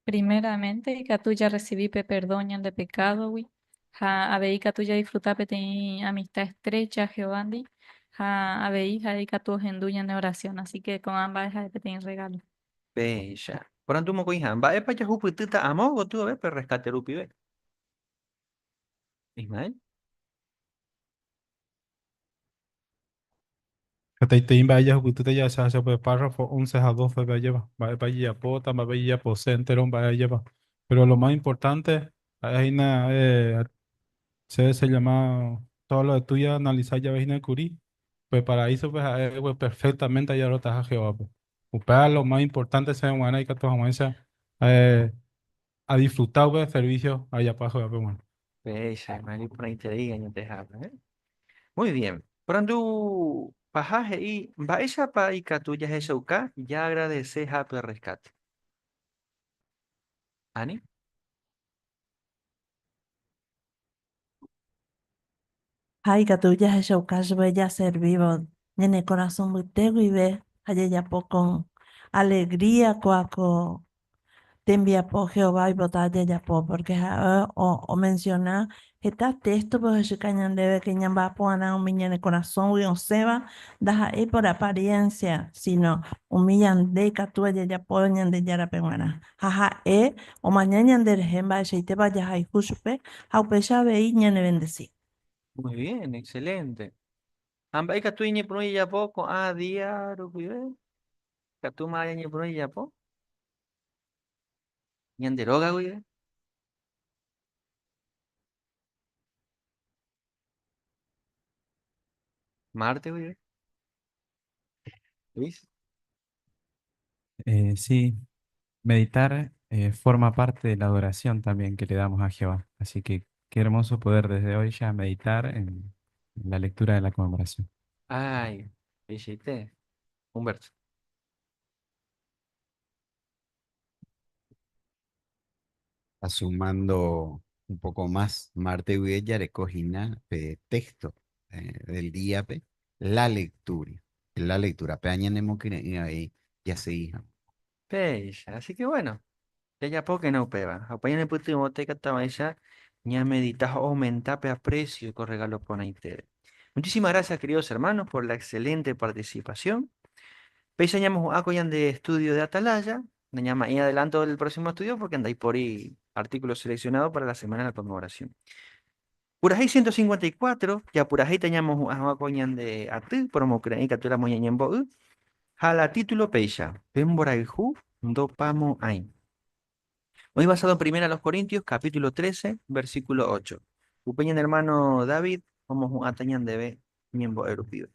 Primeramente, ikatu jarrecibi pe perdón ñande pekádogui ha avei ikatu jadisfruta peteĩ amistad estrecha Jehovándi ha avei ha'e ikatu ohendu ñane oración, así que ko'ã mba'e ha'e peteĩ regalo. Péicha. Porandu mokõiha, mba'épa jahupytýta amo gotyove pe rescate rupive? Ismael? Hetaitei mba'e jahupytýta jahecha upe párrafo 11 ha 12-pe ajépa, mba'épa jajapóta, mba'épa jajapose entéro mba'e ajépa. Pero lo más importante ha'e hína che se llama todo lo estudia analiza jave hína kuri, pe paraísope ha'e pues perfectamente ajarotaha Jehovápe. Upéva lo más importante chéve g̃uarã ikatu hag̃uáicha adisfruta upe servicio ajapo Jehovápe g̃uarã. Péicha, Ismael iporãiterei añetehápe. Muy bien. Porandu paha he'i mba'éichapa ikatu jahechauka jaagradeseha pe rescate. Ani? Ha ikatu jahechauka chupe jaservívo ñane korasõ mbyte guive ha jajapo con alegría kóa ko Tembiapo Jehová oipota jajapo, porque ha'e omenciona heta texto-pe ohechauka ñandéve que ñamba'apo'arã umi ñane korasõgui osẽva ndaha'éi por apariencia, sino umi ñande ikatúva jajapo Ñandejárape g̃uarã. Ha ha'e omaña ñanderehe mba'eichaitépa jahayhu chupe ha upéicha avei ñanebendeci. Muy bien, excelente. Ha mba'e ikatu iñepyrũ jajapo ko'ã día rupive? Ikatúma ñañepyrũ jajapo? Ñande róga guive. Marte guive. Luis. Sí, meditar forma parte de la adoración también que le damos a Jehová. Así que qué hermoso poder desde hoy ya meditar en la lectura de la conmemoración. Ay, hiciste. Humberto. Sumando un poco más, Marte guive jareko hína pe texto del día pe, la lectura. La lectura. Pe añanemokyre'ỹ avei jasegi hag̃ua. Péicha. Así que bueno, jajapókena upéva. Ha upéi ñanepytyvõta ikatavaicha ñamedita ha oaumenta pe aprecio ko regalo porãitére. Muchísimas gracias, queridos hermanos, por la excelente participación. Péicha ñamohu'ã ko ñande estudio de Atalaya. Ñama'ĩ adelanto del próximo estudio porque andáis por ahí artículo seleccionado para la semana de la conmemoración. Purahéi 154, japurahéita ñamohu'ã hag̃ua ko ñande aty, poromokyre'ỹ ikatúramo ñañembo'y, ha la título péicha, Pe mborayhu ndopamo'ãi. Oĩ basado en Primera a los Corintios, capítulo 13, versículo 8. Upe ñane hermano David omohu'ãta ñandéve ñembo'e rupive.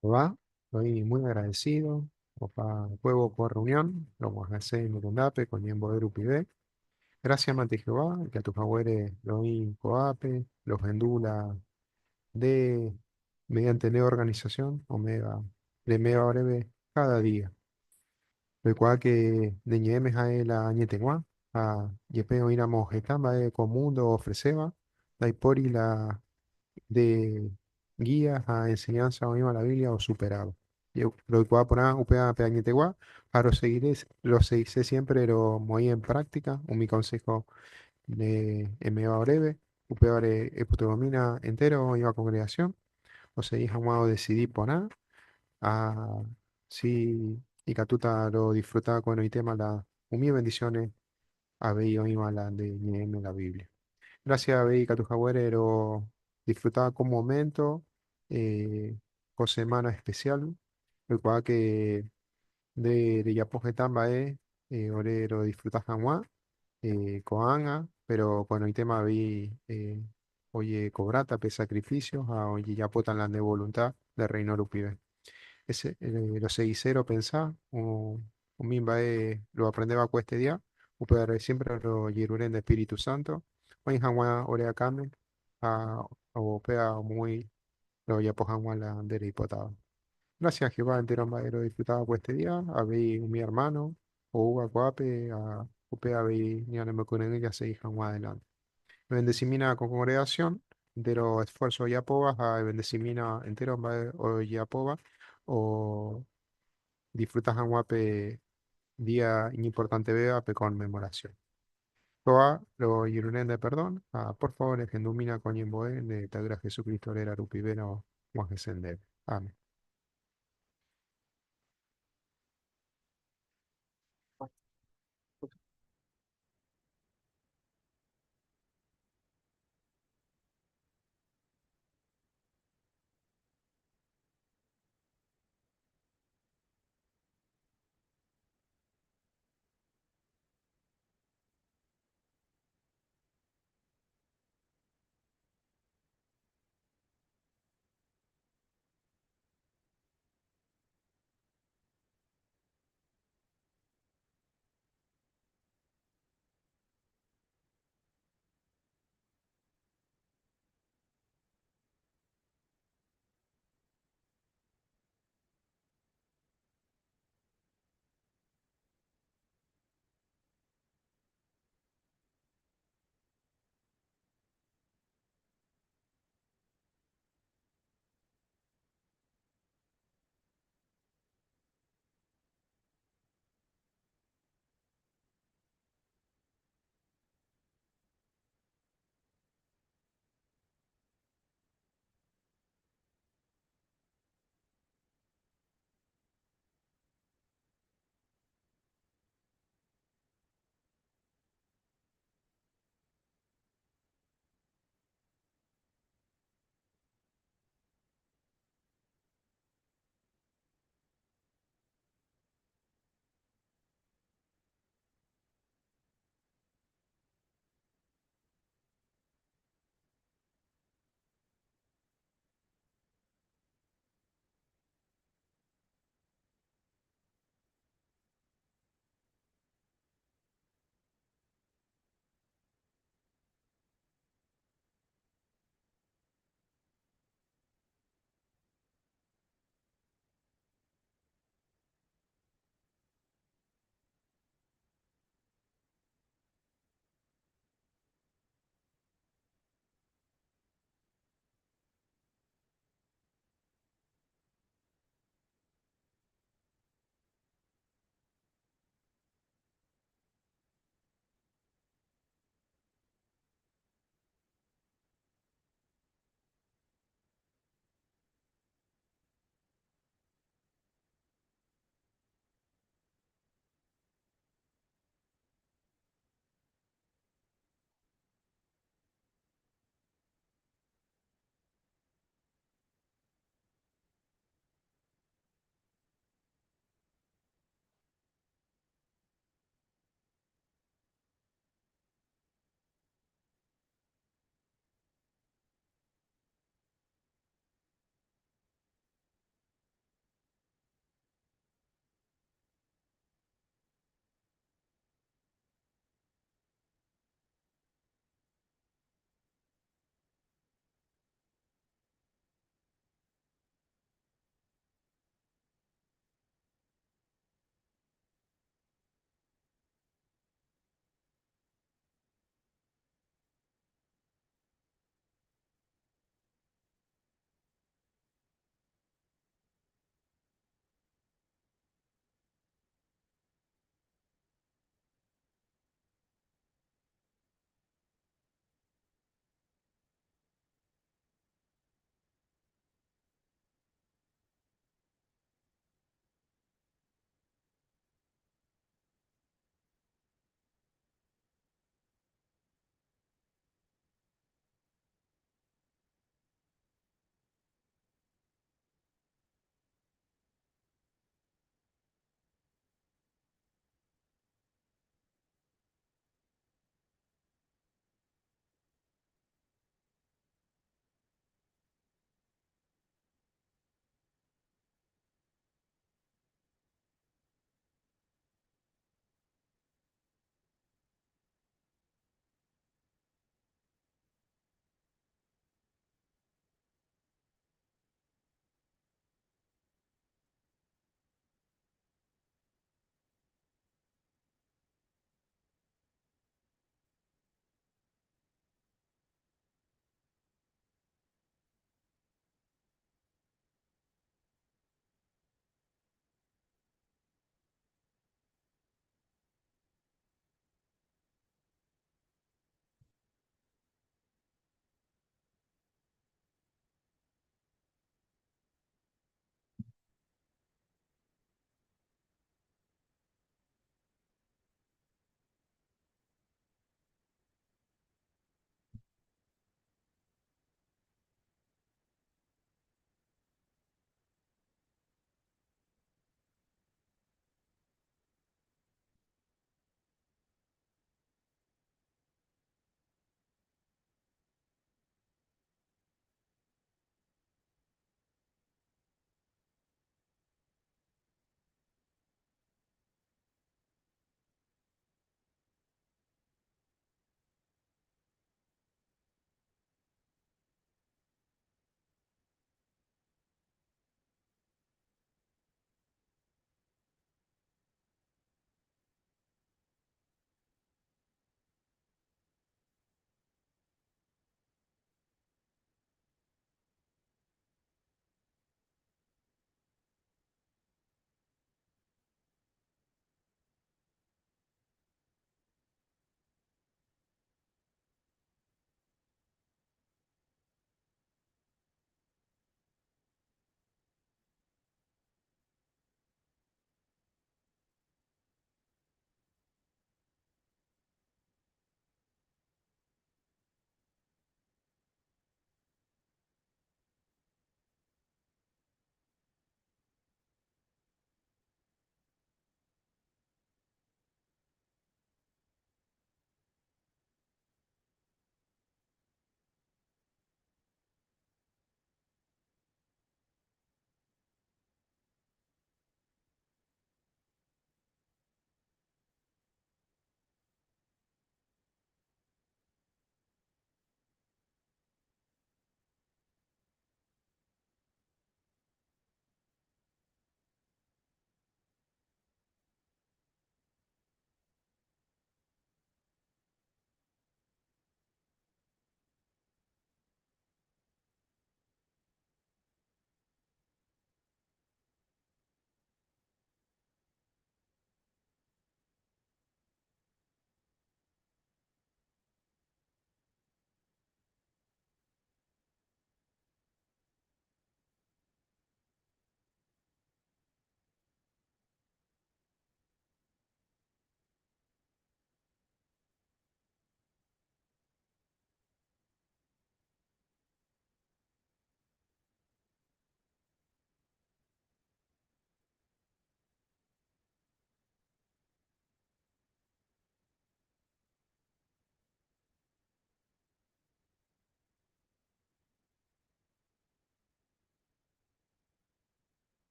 Jehová, estoy muy agradecido. Opa juego por reunión, lo hacer en con Ñembo Pibe. Gracias, Mate Jehová, que a tus favores lo coape, los vendula de mediante la organización, omega, de mega breve cada día. Lo cual que de ñeme jae la añetegua, a yepeo iramos etamba de comundo ofreceba, daipori la de guía a enseñanza o iba la Biblia o superado. Yo lo cual por upea pe añetegua, a lo seguiré, lo seguiré siempre, pero muy en práctica, un mi consejo de mega breve, upea epotomina entero iba a congregación, o seguís amado decidí poná, a si y catuta lo disfrutaba con el tema la umi bendiciones a veio ima la de ñeme la Biblia. Gracias a vei catujahuere lo disfrutaba con momento con semana especial, lo cual que de yapoje tamba ore lo disfrutas jamua, coanga, pero con el tema vi oye cobrata pe sacrificios a oye yapotan la de voluntad de reino rupibe. Ese, lo seguicero pensá, un mimba lo aprendeba con este día, upe siempre lo yiruren de Espíritu Santo, hoy jamua orea kame, a o pea muy lo yapojanwa la de hipotado. Gracias Jehová entero madero disfrutaba por este día, a vi mi hermano, o uga coape, a upea vi ni me con ella se hija adelante. Bendecimina con congregación, entero esfuerzo yapoba, a bendecimina entero o yapoba, o disfrutas pe día importante vea pe conmemoración. Toa lo yirunen de perdón, a por favor, ejendumina con yemboe de Tagra Jesucristo era rupibeno Juan Gesende. Amén.